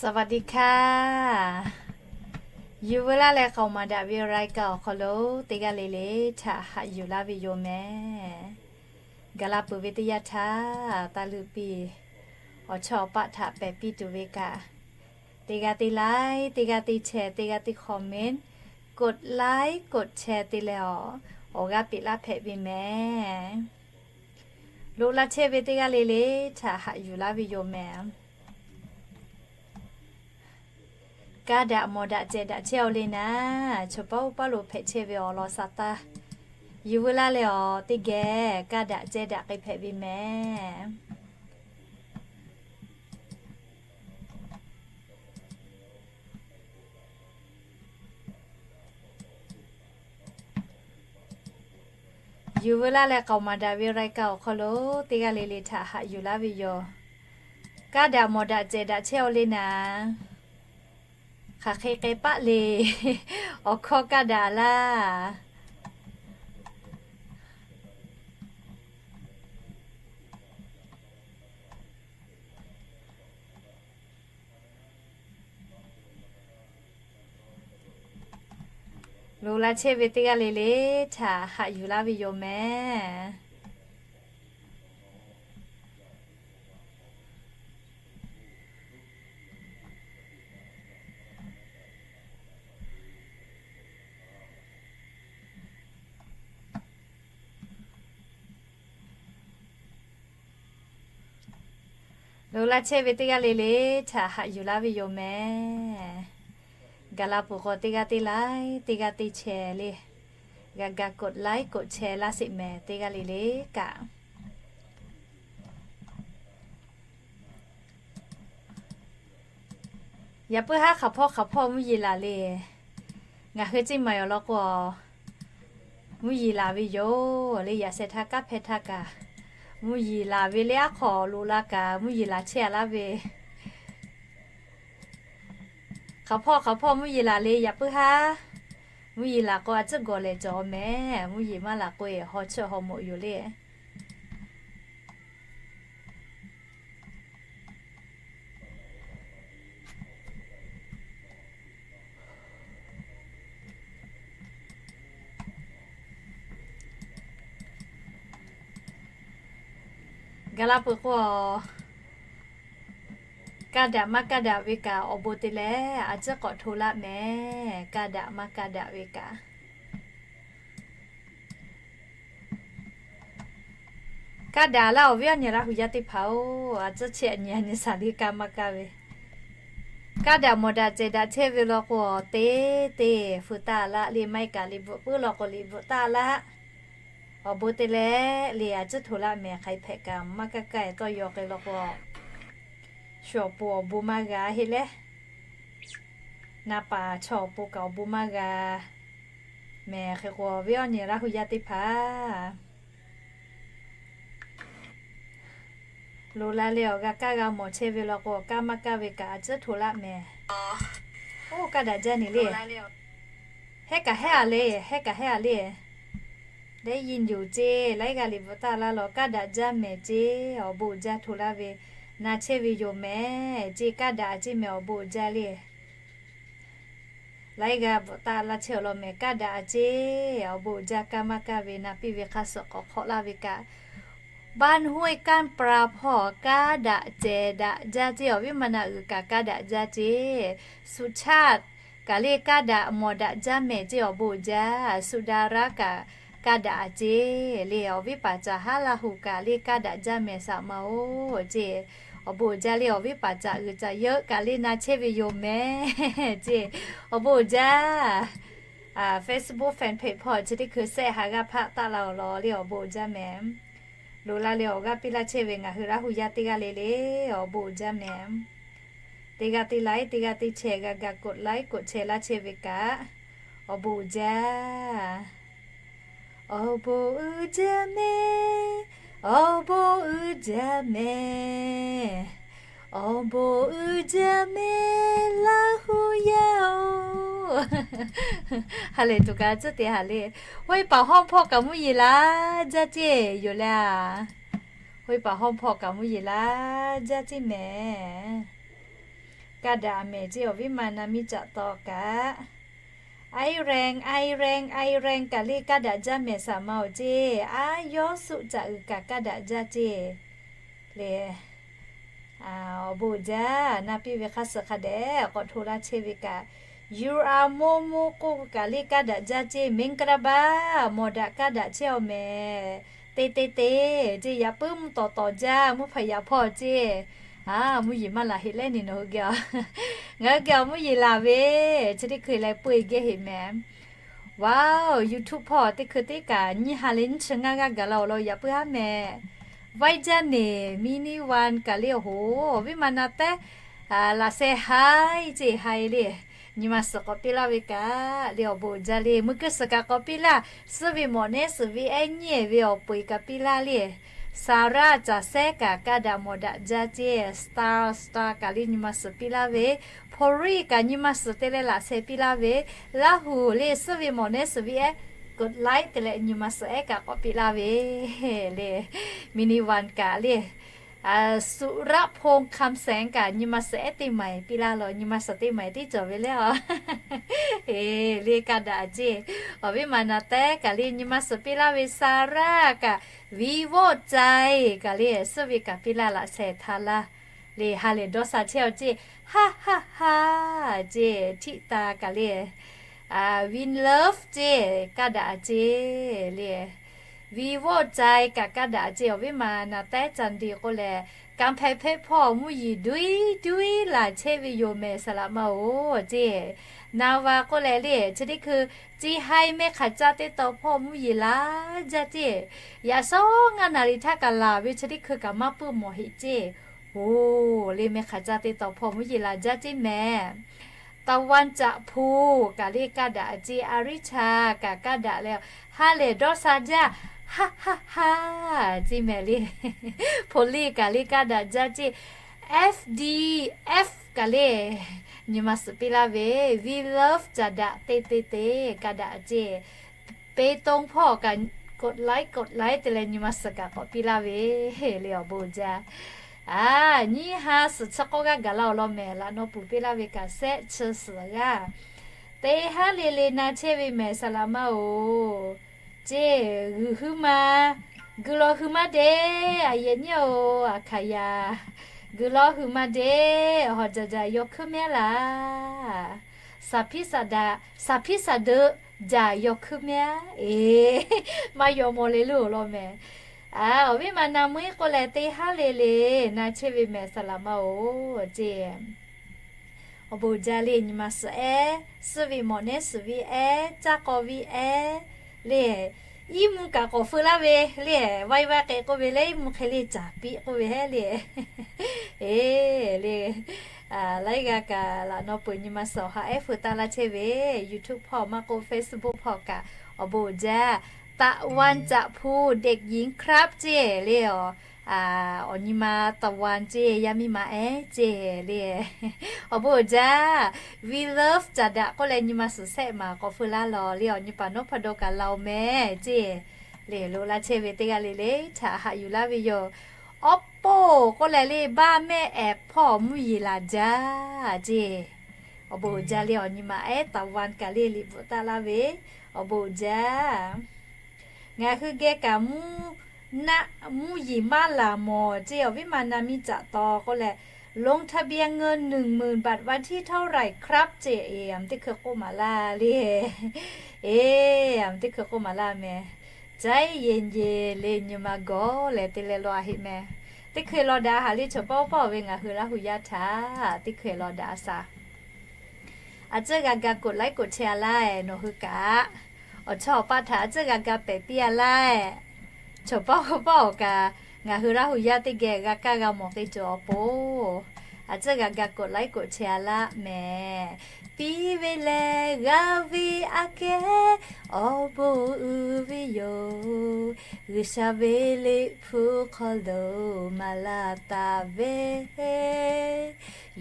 สวัสดีค่ะ Yuˬ veu laˇ leh k'aoˍ maˍ daꞈ ve รายการ awˬ hk'aw lo teˇ g'aˇ le le htaꞈ haꞈ yuˬ laˇ ve yoˬ mehˍ. Gaˬ la peuˬ ve teˇ yanˇ htaˇ, taˇ leuꞈ piˇ, awˬ chawˇ awˬ paˆ htaꞈ pehˬ piˇ tuˬ ve kaꞈ, teˇ g'aˇ teˇ like, teˇ g'aˇ teˇ share, teˇ g'aˇ teˇ comment, กด like กด share te leh awˬ, awˬ g'aˇ piˇ laˇ hpehꞈ ve mehˍ. Loꞈ la chehˇ ve teˇ g'aˇ le le htaꞈ haꞈ yuˬ laˇ ve yoˬ mehˍ. Kaˇ daꞈ mawˬ daꞈ cehˬ daꞈ chehˇ-aw le naˍ, chaw paˉ oˇ paˉ lo hpehꞈ chehˇ ve awˬ lawn sha taˇ, yuˬ veu laˇ leh awˬ teˇ geh kaˇ daꞈ cehˬ daꞈ k'ai hpehꞈ ve mehˍ. Yuˬ veu laˇ leh k'aoˍ maˍ daꞈ ve รายการ awˬ hk'aw lo teˇ g'aˇ le le htaꞈ haꞈ yuˬ laˇ ve yoˬ. Kaˇ daꞈ mawˬ daꞈ cehˬ daꞈ chehˇ-aw le naˍ, hk'aˬ hk'e k'ai paˆ le, awˬ hkawˇ kaˇ daꞈ laˇ. Loꞈ la chehˇ ve teˇ g'aˇ le le htaꞈ haꞈ yuˬ laˇ ve yoˬ mehˍ. Loꞈ la chehˇ ve teˇ g'aˇ le le htaꞈ haꞈ yuˬ laˇ ve yoˬ mehˍ. Gaˬ la peuˬ k'o teˇ g'aˇ teˇ like, teˇ g'aˇ teˇ share le, g'a ga กด like กด share laˇ sheˍ mehˍ teˇ g'aˇ le le kaꞈ. Yaꞈ puiˉ haˉ hk'aˬ hpawˇ hk'aˬ hpawˇ mvuhˇ yeˬ laˬ le. Ngaˬ hui ceˇ maˬ awˬ lawn k'o, mvuhˇ yeˬ laˬ ve yoˬ le. Yaꞈ sheh htaˇ kanˉ hpehˇ htaˇ kaꞈ, mvuhˇ yeˬ laˬ ve le aˉ hk'aw loꞈ la kaꞈ mvuhˇ yeˬ laˬ chehˇ a laˇ ve. Hk'aˬ hpawˇ hk'aˬ hpawˇ mvuhˇ yeˬ laˬ le. Yaꞈ puiˉ haˉ mvuhˇ yeˬ laˬ k'o a tcuhˉ gawˬ lehˬ cawˬ mehˍ. Mvuhˇ yeˬ maˇ laˬ k'o e haw cheuˆ haw mawꞈ yoˬ le. Gaˬ la peuˬ k'o, kaˇ daꞈ maˇ kaˇ daꞈ ve kaꞈ awˬ bon te leh a tcuhˉ k'awꞈ hto laˇ mehˍ. Kaˇ daꞈ maˇ kaˇ daꞈ ve kaꞈ, kaˇ daꞈ laˇ awˬ viˉ awˬ nyi Laˇ hu yaˇ teˇ hpaˍ-oˬ, a tcuhˉ chehˇ a nyi a nyi shaˍ liˇ kaˇ maˇ kaˇ ve. Kaˇ daꞈ mawˬ daꞈ cehˬ daꞈ chehˇ ve law k'o, teˇ teˇ feu taˇ laˇ le. Maˇ heˆ kaꞈ liꞈ bvuhꞈ puiˉ law k'o liꞈ bvuhꞈ taˇ laˇ. Awˬ bon te leh le a tcuhˉ hto laˇ mehˍ. Hk'aˬ hk'e hpehꞈ kaꞈ maˇ kaˇ kaˇ e tawˇ yaw k'ai law k'o, shu awˬ pon awˬ bon maˇ g'a heˆ leh, na paˍ chaw awˬ pon kaꞈ awˬ bon maˇ g'a mehˍ. Hk'e k'o viˉ awˬ nyi Laˇ hu yaˇ teˇ hpaˍ, loꞈ la leh awˬ g'a kaˇ g'a mawˬ chehˇ ve law k'o, kaˇ maˇ kaˇ ve kaꞈ a tcuhˉ hto laˇ mehˍ. Oˇ kaˇ daꞈ jaˇ ne le. Hehˉ kaꞈ hehˉ a le, hehˉ kaꞈ hehˉ a le. Leh yin yuˬ ceˇ laiˉ g'aˇ liꞈ bvuhꞈ taˇ laˇ law kaˇ daꞈ jaˇ mehˍ ceˇ. Awˬ bon uiˍ jaˇ hto laˇ ve na chehˇ ve yoˬ mehˍ ceˇ. Kaˇ daꞈ a ceˇ mehˍ awˬ bon uiˍ jaˇ le. Laiˉ g'aˇ bvuhꞈ taˇ laˇ chehˇ awˬ lawn mehˍ. Kaˇ daꞈ a ceˇ, awˬ bon uiˍ jaˇ. Kaˇ maˇ kaˇ ve na piˇ ve hk'a suhˍ k'awꞈ hk'awꞈ laˇ ve kaꞈ, บ้านห้วยก้านปลา hpawˇ kaˇ daꞈ cehˬ daꞈ jaˇ ceˇ. Awˬ viˉ ma na uiˍ kaꞈ kaˇ daꞈ jaˇ ceˇ. สุชาติ kaꞈ le kaˇ daꞈ mawˬ daꞈ jaˇ mehˍ ceˇ. Awˬ bon uiˍ jaˇ. สุดารัตน์ kaꞈ kaˇ daꞈ a ceˇ le. Awˬ viˉ paˍ caˍ haˉ Laˇ hu kaꞈ le kaˇ daꞈ jaˇ mehˍ saˍ ma-oˬ ceˇ. Awˬ bon uiˍ jaˇ le. Awˬ viˉ paˍ caˍ uiˍ caˍ yeuˆ kaꞈ le na chehˇ ve yoˬ mehˍ ceˇ. Awˬ bon uiˍ jaˇ. Facebook fan page hpawˇ chi teˇ hkui sehˆ ha g'aˇ hpaˆ taˆ la awˬ lawn le awˬ bon uiˍ jaˇ mehˍ. Loꞈ la leh awˬ g'aˇ piˇ laˇ chehˇ ve ngaˬ hui Laˇ hu yaˇ teˇ g'aˇ le le awˬ bon uiˍ jaˇ mehˍ. Teˇ g'aˇ teˇ like, teˇ g'aˇ teˇ share g'a ga กด like กด share laˇ chehˇ ve kaꞈ awˬ bon uiˍ jaˇ. Awˬ bon uiˍ jaˇ mehˍ, awˬ bon uiˍ jaˇ mehˍ, awˬ bon uiˍ jaˇ mehˍ Laˇ hu yaˇ-oˬ. Ha lehˬ tuˬ kaꞈ tcuhˉ te ha le. Hoˇ paˍ hawˇ hpawˇ kaꞈ mvuhˇ yeˬ laˇ jaˇ ceˇ yoˬ le a. Hoˇ paˍ hawˇ hpawˇ kaꞈ mvuhˇ yeˬ laˇ jaˇ ceˇ mehˍ. Kaˇ daꞈ mehˍ ceˇ, awˬ viˉ ma na miˇ caꞈ taw kaꞈ. Iran, Iran, Iran kaꞈ le kaˇ daꞈ jaˇ mehˍ saˍ ma-oˬ ceˇ. Aˉ yawˇ suˆ caꞈ uiˍ kaꞈ kaˇ daꞈ jaˇ ceˇ. Le, awˬ bon uiˍ jaˇ. Na piˇ ve hk'a suhˍ hk'a dehꞈ k'awꞈ hto laˇ chehˇ ve kaꞈ, you are momo k'oˆ kaꞈ le kaˇ daꞈ jaˇ ceˇ. မင်္ဂလာပါ, mawˬ daꞈ kaˇ daꞈ chehˇ-oˬ mehˍ. Te te te ceˇ, yaꞈ puiˉ mvuhˇ tawˍ tawˍ jaˇ, mvuhˇ hpaˍ yaꞈ hpawˇ ceˇ. Mvuhˇ yeˬ maˇ laˬ heꞈ leh ni nawˬ hui geh-a. Ngaˬ hui geh-a mvuhˇ yeˬ laˬ ve, chi teˇ hkui leh peu-eˬ geh heꞈ mehˍ. Wow, YouTube hpawˇ teˇ hkui teˇ kaꞈ nyiˇ ha leh nyiˇ chi ngaˇ g'aˇ gaˬ la-oˬ law, yaꞈ puiˉ haˉ mehˍ. Vaiˇ jaˇ neˬ, mini one kaꞈ le awˬ hoꞈ, awˬ viˉ ma na tehˉ laꞈ sheh haiˉ ceˇ, haiˉ le. Nyi ma suhˍ k'awꞈ piˇ laˇ ve kaꞈ le, awˬ bon uiˍ jaˇ le. Meuˇ kuiˇ suhˍ kaꞈ k'awꞈ piˇ laˇ. Suhˉ ve mawꞈ nehˉ suhˍ ve ehˉ nyiˇ ehˉ ve awˬ peu-eˬ kaꞈ piˇ laˇ le. Sarah caˬ sehˉ kaꞈ kaˇ daꞈ mawˬ daꞈ jaˇ ceˇ. Star, Star kaꞈ le nyi ma suhˍ piˇ laˇ ve. Hpawnˍriˆ kaꞈ nyi ma suhˍ te leh laꞈ sheh piˇ laˇ ve. Laˇ huˍ le, suhˉ ve mawꞈ nehˉ suhˍ ve ehˉ กดไลค์ te leh nyi ma suhˍ ehˉ kaꞈ k'awꞈ piˇ laˇ ve le. Mini one kaꞈ le, สุรพงษ์ คำแสง kaꞈ nyi ma suhˍ ehˉ teˇ maˬ piˇ laˇ law, nyi ma suhˍ teˇ maˬ tiˉ cawˬ ve le-a. Le kaˇ daꞈ ceˇ. Awˬ viˉ ma na tehˉ kaꞈ le nyi ma suhˍ piˇ laˇ ve. Sarah kaꞈ, Vivo cai kaꞈ le, suhˉ ve kaꞈ piˇ laˇ, laꞈ sheh htaˇ laˇ. Le ha lehˬ dawˇ sha chehˇ-aw ceˇ. Ha ha ha ceˇ, Htiˆ ta kaꞈ le, Win Love ceˇ, kaˇ daꞈ ceˇ le. Vivo cai kaꞈ kaˇ daꞈ ceˇ, awˬ viˉ ma na tehˉ ca nti k'oˆ leh, kanˇ hpehˇ hpehˇ hpawˇ mvuhˇ yeˬ duiˉ duiˉ laˬ chehˇ ve yoˬ mehˍ saˍ laꞈ ma-oˬ ceˇ. Na va k'oˆ leh le, chi teˇ hkui ceˇ haiˉ mehˆ hk'aˬ caˇ teˇ taw hpawˇ mvuhˇ yeˬ laˬ jaˇ ceˇ. Yaꞈ shawˉ ngaˇ naˍ riˍ htaˇ kaꞈ laˬ ve chi teˇ hkui kaꞈ maˇ puiˉ mawˬ heꞈ ceˇ. Oˬ, le mehˆ hk'aˬ caˇ teˇ taw hpawˇ mvuhˇ yeˬ laˬ jaˇ ceˇ mehˍ. Taˍ van caꞈ hpu kaꞈ le kaˇ daꞈ ceˇ, Aricha kaꞈ kaˇ daꞈ leh, ha lehˬ dawˇ sha jaˇ, ha ha ha ceˇ mehˍ le. Hpu liˇ kaꞈ le kaˇ daꞈ jaˇ ceˇ, F D F kaꞈ le nyi ma suhˍ piˇ laˇ ve, We Love caˍ daꞈ te te te kaˇ daꞈ ceˇ. Pe tong hpawˇ kaꞈ กดไลค์ กดไลค์ te leh nyi ma suhˍ kaꞈ k'awꞈ piˇ laˇ ve le, awˬ bon uiˍ jaˇ. A, nyiˇ ha suhˍ chi k'awˇ g'aˇ gaˬ la-oˬ law mehˍ, laꞈ naw puˍ piˇ laˇ ve kaꞈ shehˆ chi suhˍ g'aˇ. Teˇ haˉ le le na chehˇ ve mehˍ saˍ laꞈ ma-oˬ ceˇ. G'uiˬ hui ma, g'uiˬ law hui maˇ de, a yehˬ nyiˇ-oˬ, a hkaˍ yaˍ. G'uiˬ law hui maˇ de, hawˬ jaˬ jaˬ yaw hkuiˉ mehˉ laˬ. Saˍ hpiˉ saˍ daꞈ, saˍ hpiˉ saˍ deuꞈ jaˬ yaw hkuiˉ mehˉ. Eˬ, maˇ yaw mawˬ le lo law mehˍ. A, awˬ viˉ ma na meuˇ k'oˆ leh teˇ haˉ le le na chehˇ ve mehˍ saˍ laꞈ ma-oˬ ceˇ. Awˬ bon uiˍ jaˇ le, nyi ma suhˍ ehˉ, suhˉ ve mawꞈ nehˉ suhˍ ve ehˉ, caˇ k'aw ve ehˉ le, iˉ mvuhˇ kaꞈ k'awꞈ feu laˇ ve le, vaiˇ vaiˇ k'e k'oˆ ve le, iˉ mvuhˇ hk'e le caˍ piˆ k'oˆ ve hehˉ le. Eˬ le, laiˉ g'aˇ kaꞈ laꞈ naw peuˬ nyi ma suhˍ awˬ ha ehˉ feu taˇ laˇ chehˇ ve, YouTube hpawˇ maˇ k'oˆ Facebook hpawˇ kaꞈ, awˬ bon uiˍ jaˇ. Taˍ van caꞈ hpu เด็กหญิงครับ ceˇ le, awˬ, awˬ nyi ma Taˍ van ceˇ, yaˇ miˇ ma ehˉ ceˇ le. Awˬ bon uiˍ jaˇ. We Love caˍ daꞈ k'oˆ leh nyi ma suhˍ sehˆ maˬ k'awꞈ feu laˇ law le, awˬ nyi paˍ nawˉ hpaˇ dawˇ kaꞈ la-oˬ mehˍ ceˇ. Le lo laˇ chehˇ ve teˇ g'aˇ le le htaꞈ haꞈ yuˬ laˇ ve yoˬ. Awˉ poˆ k'oˆ leh le, baˇ mehˆ ehˍ hpawˇ mvuhˇ yeˬ laˬ jaˇ ceˇ. Awˬ bon uiˍ jaˇ le, awˬ nyi ma ehˉ Taˍ van kaꞈ le liꞈ bvuhꞈ taˆ laˇ ve, awˬ bon uiˍ jaˇ. Ngaˬ hui geh kaꞈ mvuhˇ naˆ mvuhˇ yeˬ maˇ laˬ mawˬ ceˇ, awˬ viˉ ma na miˇ caꞈ taw k'oˆ leh, ลงทะเบียนเงินหนึ่งหมื่นบาทวันที่เท่าไหร่ครับ ceˇ. Eˬ, a mvuhˇ teˇ hkui k'oˆ maˍ laˇ le. Eˬ, a mvuhˇ teˇ hkui k'oˆ maˍ laˇ mehˍ. Caˉ yeˬ yeˬ le nyi ma gawˬ leh te leh law a heˆ mehˍ. Teˇ hkui law daꞈ haˍ le, chaw paˆ paˆ-oˬ ve ngaˬ hui Laˇ huˍ yaˇ htaꞈ teˇ hkui law daꞈ a shaˍ. A ciˉ g'a ga กดไลค์ กดแชร์ laˇ-eˬ nawˬ hui kaꞈ. Awˬ chawˇ awˬ paˆ htaꞈ a ciˉ g'a ga pehˍ piˇ a laˇ-eˬ. Chaw paˆ paˆ-oˬ kaꞈ, ngaˬ hui Laˇ huˍ yaˇ teˇ geh g'a kaˇ g'a mawˬ k'ai cawˬ awˬ pon, a ciˉ g'a ga กดไลค์ กดแชร์ laˇ mehˍ. Piˇ ve lehˬ g'a ve aꞈ kehˉ awˬ bon uiˍ ve yoˬ. G'uiˬsha ve liꞈ hpu hk'aw lo maˍ laˇ taˍ ve,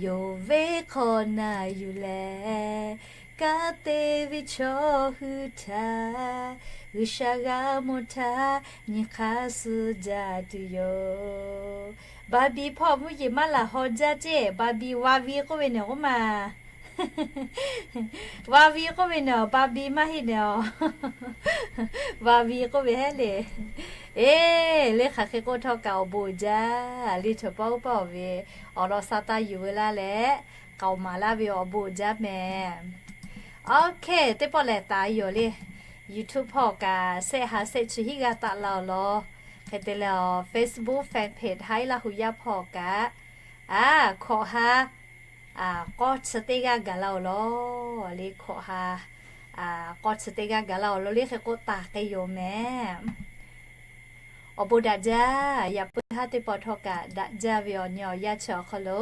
yonˍ ve hk'awꞈ na yuˬ leh, kanˉ te ve chaw hui htaꞈ G'uiˬsha g'a mawˬ htaˇ nyi hk'aˇ suh jaˇ tuˬ yoˬ. Baˍ biˍ hpawˇ mvuhˇ yeˬ maˇ laˬ haw jaˇ ceˇ. Baˍ biˍ, Baˍ biˍ k'oˆ ve nawˬ k'oˆ ma. Baˍ biˍ k'oˆ ve nawˬ, Baˍ biˍ maˇ heˆ nawˬ. Baˍ biˍ k'oˆ ve hehˉ le. Eˬ, le hk'aˬ hk'e k'oˆ htawˇ kaꞈ awˬ bon jaˇ. Le chaw paˇ oˇ paˇ ve awˬ lawn sa taˇ yuˬ veu laˇ leh k'aoˍ maˍ laˇ ve awˬ bon jaˇ mehˍ. Okay, teˇ pawˆ lehˬ taˍ yoˬ le. YouTube hpawˇ kaꞈ shehˆ ha shehˆ chi hiˆ g'aˇ taˆ la awˬ lawn, hk'e te leh Facebook fan page Htaiˇ Laˇ hu yaˇ hpawˇ kaꞈ, a, hkawꞈ ha k'awˇ chi teˇ g'aˇ gaˬ la awˬ lawn le. Hkawꞈ ha k'awˇ chi teˇ g'aˇ gaˬ la awˬ lawn le hk'e k'oˆ taˍ k'ai yoˬ mehˍ. Awˬ bon daꞈ jaˇ. Yaꞈ puiˉ haˉ teˇ pawˆ htawˇ kaꞈ daꞈ jaˇ ve awˬ nyi awˬ yanˇ chi awˬ hk'aw lo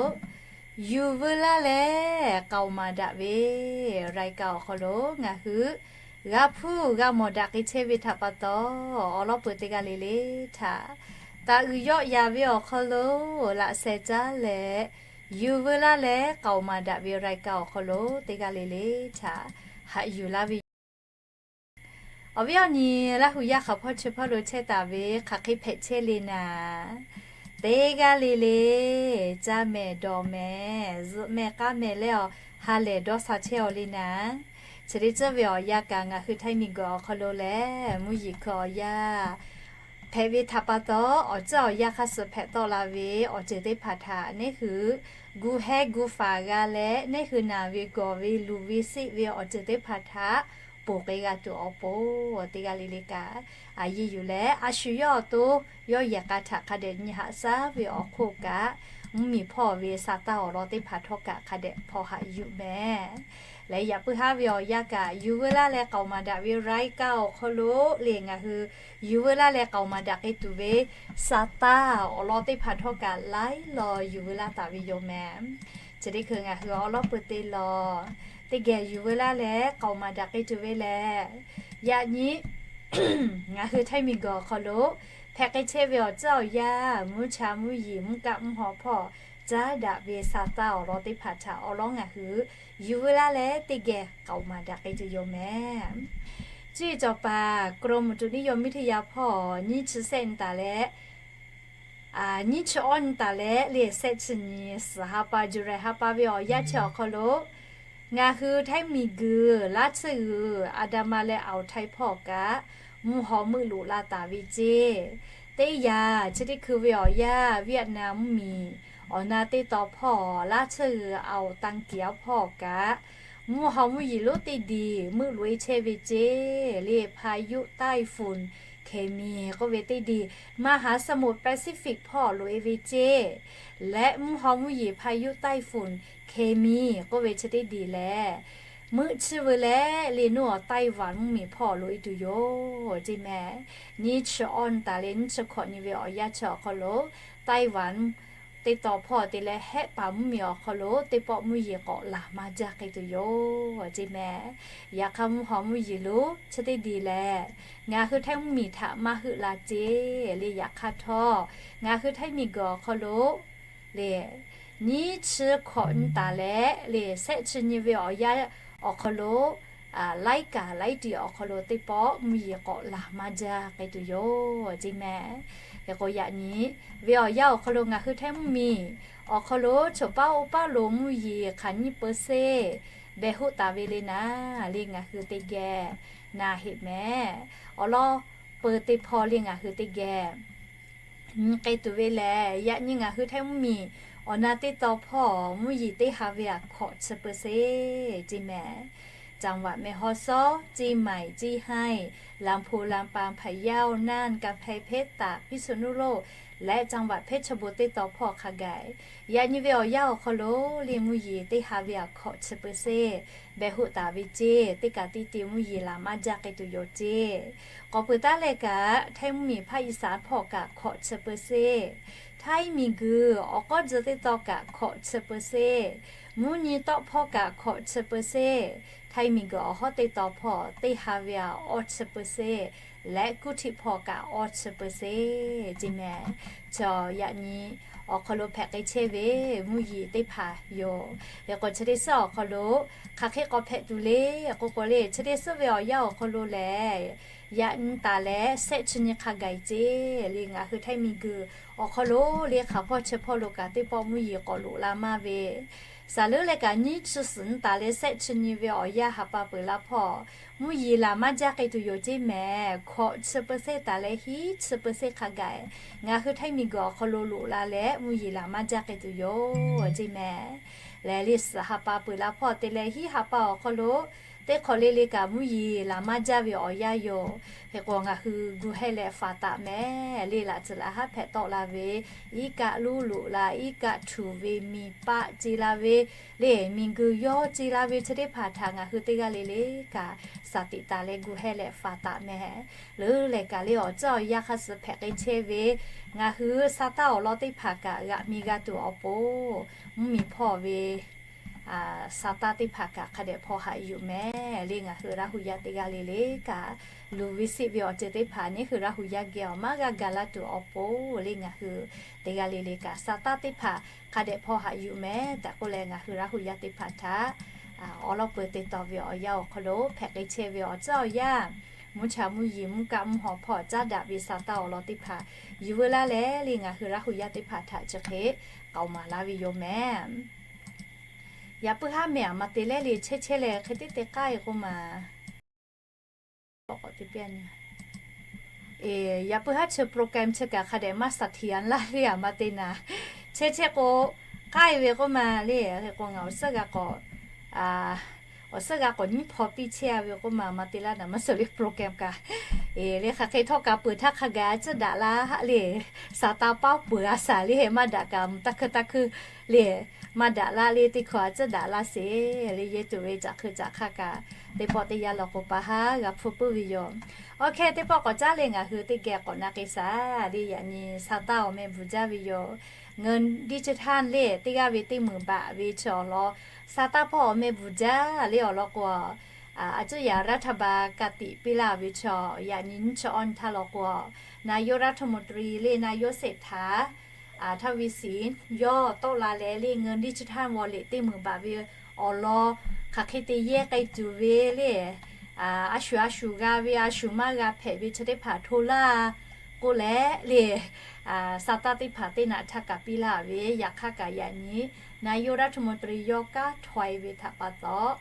yuˬ veu laˇ leh k'aoˍ maˍ daꞈ ve รายการ awˬ hk'aw lo ngaˬ hui g'a hpuˇ g'a mawˬ daꞈ k'ai chehˇ ve htaꞈ pa taw, awˬ lawˉ peuˬ teˇ g'aˇ le le htaꞈ taˍ uiˍ yawˆ yaˍ ve awˬ hk'aw lo laꞈ sheh caˉ leh yuˬ veu laˇ leh k'aoˍ maˍ daꞈ ve รายการ awˬ hk'aw lo teˇ g'aˇ le le htaꞈ haꞈ yuˬ laˇ ve yoˬ. Awˬ viˉ awˬ nyi Laˇ hu yaˇ hk'aˬ hpawˇ chi hpawˇ lo chehˇ taˍ ve hk'aˬ hk'e hpehꞈ chehˇ le naˍ, teˇ g'aˇ le le caˇ mehˍ dawˬ mehˍ zuhꞈ mehˍ k'aˉ mehˍ leh awˬ ha lehˬ dawˇ sha chehˇ aw le naˍ. Chi teˇ ceuˬ ve awˬ yanˇ kaꞈ ngaˬ hui Htaiˇ miˬguiˬ awˬ hk'aw lo lehˬ mvuhˇ yeˬ hkui awˬ yanˇ hpehꞈ ve htaꞈ pa taw, awˬ ceuˬ awˬ yanˇ hk'aˇ suh hpehꞈ tawˆ la ve awˬ ceuˬ teˇ hpaˍ htaꞈ neˇ hui gu hehˉ gu faˍ g'a leh, neˇ hui naˬ ve gawˬ ve luˬ ve seˆ ve awˬ ceuˬ teˇ hpaˍ htaꞈ ponˬ k'ai g'a tuˬ awˬ pon, teˇ g'aˇ le le kaꞈ a yeˇ yuˬ leh, a shu yawˇ awˬ to yawˇ yehˬ k'a htaꞈ hk'a dehꞈ nyi haꞈ shaˉ ve awˬ hk'oˆ kaꞈ, mvuhˇmiˬ hpawˇ ve sa taˇ awˬ lawn teˇ hpaˍ htawˇ kaꞈ hk'a dehꞈ hpaw haꞈ yuˬ mehˍ. Leh yaꞈ puiˉ haˉ ve awˬ yanˇ kaꞈ yuˬ veu laˇ leh k'aoˍ maˍ daꞈ ve รายการ awˬ hk'aw lo le ngaˬ hui yuˬ veu laˇ leh k'aoˍ maˍ daꞈ k'ai tuˬ ve sa taˇ awˬ lawn teˇ hpaˍ htawˇ kaꞈ laiˉ law yuˬ veu laˇ taˍ ve yoˬ mehˍ. Chi teˇ hkui ngaˬ hui awˬ lawˉ peuˬ teˇ law teˇ geh yuˬ veu laˇ leh k'aoˍ maˍ daꞈ k'ai tuˬ ve lehˬ, yaꞈ nyi ngaˬ hui Htaiˇ miˬguiˬ awˬ hk'aw lo hpehꞈ k'ai chehˇ ve awˬ ceuˬ awˬ yanˇ, mvuhˇ cha mvuhˇ yeˬ mvuhˇ kaˆ mvuhˇ haw hpawˇ caˉ daꞈ ve sa taˇ awˬ lawn teˇ hpaˍ htaꞈ awˬ lawn ngaˬ hui yuˬ veu laˇ leh teˇ geh k'aoˍ maˍ daꞈ k'ai tuˬ yoˬ mehˍ. Cuˇ yiˍ cawˬ paˍ กรมอุตุนิยมวิทยา hpawˇ nyiˇ chi shehˆ nyi taˍ leh, nyiˇ chi awˇ nyi taˍ leh le shehˆ chi nyi suhˍ ha pa July ha pa ve awˬ yanˇ chi awˬ hk'aw lo ngaˬ hui Htaiˇ miˬguiˬ laˇ tsuhˇ g'uiˬ อันดามัน leh อ่าวไทย hpawˇ kaꞈ mvuhˇ haw meuˆ loꞈ la taˍ ve ceˇ. Teˇ yanˇ chi teˇ hkui ve awˬ yanˇ Vietnam mvuhˇmiˬ awˬ na teˇ taw hpawˇ laˇ tsuhˇ g'uiˬ อ่าวตังเกียร์ hpawˇ kaꞈ mvuhˇ haw mvuhˇ yeˬ lonˉ teˇ diˬ meuˆ loꞈ e chehˇ ve ceˇ. Le พายุไต้ฝุ่นเคมี k'oˆ ve teˇ diˬ มหาสมุทรแปซิฟิก hpawˇ loꞈ e ve ceˇ. Leh mvuhˇ haw mvuhˇ yeˬ พายุไต้ฝุ่นเคมี k'oˆ ve chi teˇ diˬ lehˬ, meuˆ chiˇ veu leh le nuˇ awˬ ไต้หวัน mvuhˇmiˬ hpawˇ loꞈ e tuˬ yoˬ ceˇ mehˍ. Nyiˇ chi awˇ nyi taˍ leh nyiˇ chi hkawꞈ nyi ve awˬ yanˇ chi awˬ hk'aw lo ไต้หวัน teˇ taw hpawˇ te leh Hehˆ paˍ mvuhˇmiˬ awˬ hk'aw lo teˇ pawˆ mvuhˇ yeˬ k'awꞈ laˬ maˇ jaˇ k'ai tuˬ yoˬ ceˇ mehˍ. Yaꞈ hk'aˇ mvuhˇ haw mvuhˇ yeˬ lonˉ chi teˇ diˬ lehˬ, ngaˬ hui Htaiˇ mvuhˇmiˬ htaꞈ maˇ heuˆ la ceˇ. Le yaꞈ hk'aˇ htawˇ ngaˬ hui Htaiˇ miˬguiˬ awˬ hk'aw lo le nyiˇ chi hkawꞈ nyi taˍ leh le shehˆ chi nyi ve awˬ yanˇ awˬ hk'aw lo laiˉ kaˍ laiˉ tiꞈ awˬ hk'aw lo teˇ pawˆ mvuhˇ yeˬ k'awꞈ laˬ maˇ jaˇ k'ai tuˬ yoˬ ceˇ mehˍ. Hk'e k'o yaꞈ nyi ve awˬ yanˇ awˬ hk'aw lo ngaˬ hui Htaiˇ mvuhˇmiˬ awˬ hk'aw lo choˬ paˉ oˇ paˉ lo mvuhˇ yeˬ hk'aˬ nyiˇ เปอร์เซ็นต์ behˬ hoˆ taˍ ve le naˍ, le ngaˬ hui teˇ geh na heˆ mehˍ. Awˬ lawn peuˬ teˇ hpawˇ le ngaˬ hui teˇ geh nyi k'ai tuˬ ve lehˬ, yaꞈ nyi ngaˬ hui Htaiˇ mvuhˇmiˬ awˬ na teˇ taw hpawˇ mvuhˇ yeˬ teˇ ha ve aꞈ hkawꞈ chi เปอร์เซ็นต์ ceˇ mehˍ. จังหวัดแม่ฮ่องสอน เชียงใหม่ เชียงราย ลำพูน ลำปาง พะเยา น่าน กำแพงเพชร ตาก พิษณุโลก และจังหวัดเพชรบูรณ์ teˇ taw hpawˇ hk'a gaˬ, yaꞈ nyi ve awˬ yanˇ awˬ hk'aw lo le mvuhˇ yeˬ teˇ ha ve aꞈ hkawꞈ chi เปอร์เซ็นต์ behˬ hoˆ taˍ ve ceˇ. Teˇ kaꞈ teˇ te mvuhˇ yeˬ laˬ maˇ jaˇ k'ai tuˬ yoˬ ceˇ. K'awꞈ peuˬ taˉ leh kaꞈ Htaiˇ mvuhˇmiˬ ภาคอีสาน hpawˇ kaꞈ hkawꞈ chi เปอร์เซ็นต์, Htaiˇ miˬguiˬ awˬ k'awˉ tcuh teˇ taw kaꞈ hkawꞈ chi เปอร์เซ็นต์, mvuhˇ nyi tawˆ hpawˇ kaꞈ hkawꞈ chi เปอร์เซ็นต์, Htaiˇ miˬguiˬ awˬ hawˉ teˇ taw hpawˇ teˇ ha ve aꞈ awˇ chi เปอร์เซ็นต์ leh กรุงเทพ hpawˇ kaꞈ awˇ chi เปอร์เซ็นต์ ceˇ mehˍ. Chi yaꞈ nyi awˬ hk'aw lo hpehꞈ k'ai chehˇ ve mvuhˇ yeˬ teˇ hpaˍ yoˬ. Hk'e k'o, chi teˇ suhˉ awˬ hk'aw lo hk'aˬ hk'e k'awꞈ hpehꞈ tuˬ le k'o k'o le, chi teˇ suhˉ ve awˬ yanˇ awˬ hk'aw lo lehˬ, yaꞈ nyi taˍ leh shehˆ chi nyi hk'a gaˬ ce le, ngaˬ hui Htaiˇ miˬguiˬ awˬ hk'aw lo le hk'aˬ hpawˇ chi hpawˇ lo kaꞈ teˇ pawˆ mvuhˇ yeˬ k'awꞈ loꞈ la maˇ ve, saˍ leuˉ leh kaꞈ nyiˇ chi suhˍ nyi taˍ leh shehˆ chi nyi ve awˬ yanˇ ha pa peuˬ la hpawˇ, mvuhˇ yeˬ laˬ maˇ jaˇ k'ai tuˬ yoˬ ceˇ mehˍ. Hkawꞈ chi เปอร์เซ็นต์ taˍ leh hiˉ chi เปอร์เซ็นต์ hk'a gaˬ ngaˬ hui Htaiˇ miˬguiˬ awˬ hk'aw lo loꞈ la leh mvuhˇ yeˬ laˬ maˇ jaˇ k'ai tuˬ yoˬ ceˇ mehˍ. Lehˬ, le suhˍ ha pa peuˬ la hpawˇ te leh hiˉ ha pa awˬ hk'aw lo teˇ hk'awꞈ le le kaꞈ mvuhˇ yeˬ laˬ maˇ jaˇ ve awˬ yanˇ yoˬ. Hk'e k'o, ngaˬ hui gu hehˇ leh faˍ taˍ mehˍ le. Laꞈ tcuhˍ laꞈ haˉ hpehꞈ tawˆ la ve, iˉ kaˆ luˉ loꞈ la, iˉ kaˆ htuꞈ ve, miˬ paˆ ce la ve le, miˬguiˬ yawˇ ce la ve chi teˇ hpaˍ htaꞈ ngaˬ hui teˇ g'aˇ le le kaꞈ shaˍ tiꞈ taˍ leh gu hehˇ leh faˍ taˍ mehˍ. Leuˉ lehˬ kaꞈ le awˬ tcuhˉ awˬ yanˇ hk'a suh hpehꞈ k'ai chehˇ ve, ngaˬ hui sa taˇ awˬ lawn teˇ hpaˍ kaꞈ g'aꞈ mi g'a tuˬ awˬ pon, mvuhˇ miˬ hpawˇ ve sa taˇ teˇ hpaˍ kaꞈ hk'a dehꞈ hpaw haꞈ yuˬ mehˍ le. Ngaˬ hui Laˇ hu yaˇ teˇ g'aˇ le le kaꞈ luˬ ve siˆ ve awˬ ceuˬ teˇ hpaˍ neˇ hui Laˇ hu yaˇ geh awˬ maˇ g'a gaˬ la tuˬ awˬ pon le, ngaˬ hui teˇ g'aˇ le le kaꞈ sa taˇ teˇ hpaˍ hk'a dehꞈ hpaw haꞈ yuˬ mehˍ tehꞈ k'oˆ leh, ngaˬ hui Laˇ hu yaˇ teˇ hpaˍ htaꞈ awˉ lawˉ peuˬ te tawˍ ve awˬ yanˇ awˬ hk'aw lo hpehꞈ k'ai chehˇ ve awˬ tcuhˉ awˬ yanˇ, mvuhˇ cha mvuhˇ yeˬ mvuhˇ kaˆ mvuhˇ haw hpawˇ caˉ daꞈ ve sa taˇ awˬ lawn teˇ hpaˍ yuˬ veu laˇ leh le, ngaˬ hui Laˇ hu yaˇ teˇ hpaˍ htaꞈ chi hk'e k'aoˍ maˍ laˇ ve yoˬ mehˍ. Yaꞈ puiˉ haˉ mehˍ aˬ ma te leh le chehˇ chehˇ leh hk'e teˇ te k'ai k'oˆ ma. Yaꞈ puiˉ haˉ chi program chi kaꞈ hk'a dehꞈ maˇ เสถียร laˇ ve aˬ ma te naˍ. Chehˇ chehˇ k'o, k'ai ve k'oˆ ma le, hk'e k'o ngaˬ awˬ suhˉ g'a k'awꞈ, awˬ suhˉ g'a k'awꞈ nyiˉ hpaw piˇ chehˇ a ve k'oˆ ma, aˬ ma te laˇ naˍ maˇ suh le program kaꞈ. Le hk'aˬ hk'e htawˇ kaꞈ peuˬ htaˇ hk'a gaˬ a tcuhˉ daꞈ la haˆ le, sa taˇ paˉ peuˬ a shaˍ le, maˇ daꞈ kaꞈ mvuhˬ taˇ hkuiˇ taˇ hkuiˇ le, maˇ daꞈ laˇ le, teˇ hkawꞈ a tcuhˉ daꞈ laˇ sheˍ le, yehˇ tuˬ ve caꞈ hkui caꞈ hk'aˇ kaꞈ teˇ pawˆ teˇ yanˇ law k'o pa haˉ g'a hpfuhˇ puiˉ ve yoˬ. Awˬ hk'e teˇ pawˆ k'awꞈ caˉ leh ngaˬ hui teˇ geh k'awꞈ na k'ai shaˍ le. Yaꞈ nyi sa taˇ awˬ meh bvuhˬ jaˇ ve yoˬ. เงินดิจิทัล le teˇ g'aˇ ve teˇ meunˍ baꞈ ve chi awˬ lawn sa taˇ hpawˇ awˬ meh bvuhˬ jaˇ le awˬ lawn k'o, a cuˇ yaꞈ รัฐบาล ka tiꞈ piˇ laˇ ve chi, yaꞈ nyi nyiˇ chi awˇ nyi htaˇ law k'o, นายกรัฐมนตรี le นายกเศรษฐา ทวีสิน yawˇ tawˆ la leh le เงินดิจิทัลวอลเล็ต teˇ meunˍ baꞈ ve awˬ lawn hk'aˬ hk'e te yehˇ k'ai tuˬ ve le, a shuˍ a shuˍ g'a ve a shuˍ maˇ g'a hpehꞈ ve chi teˇ hpaˍ hto laˇ k'oˆ leh le, sa taˇ teˇ hpaˍ teˇ naꞈ htaˇ kaꞈ piˇ laˇ ve, yaꞈ hk'aˇ kaꞈ yaꞈ nyi นายกรัฐมนตรี yawˇ kanˉ htawˇ e ve htaꞈ pa taw,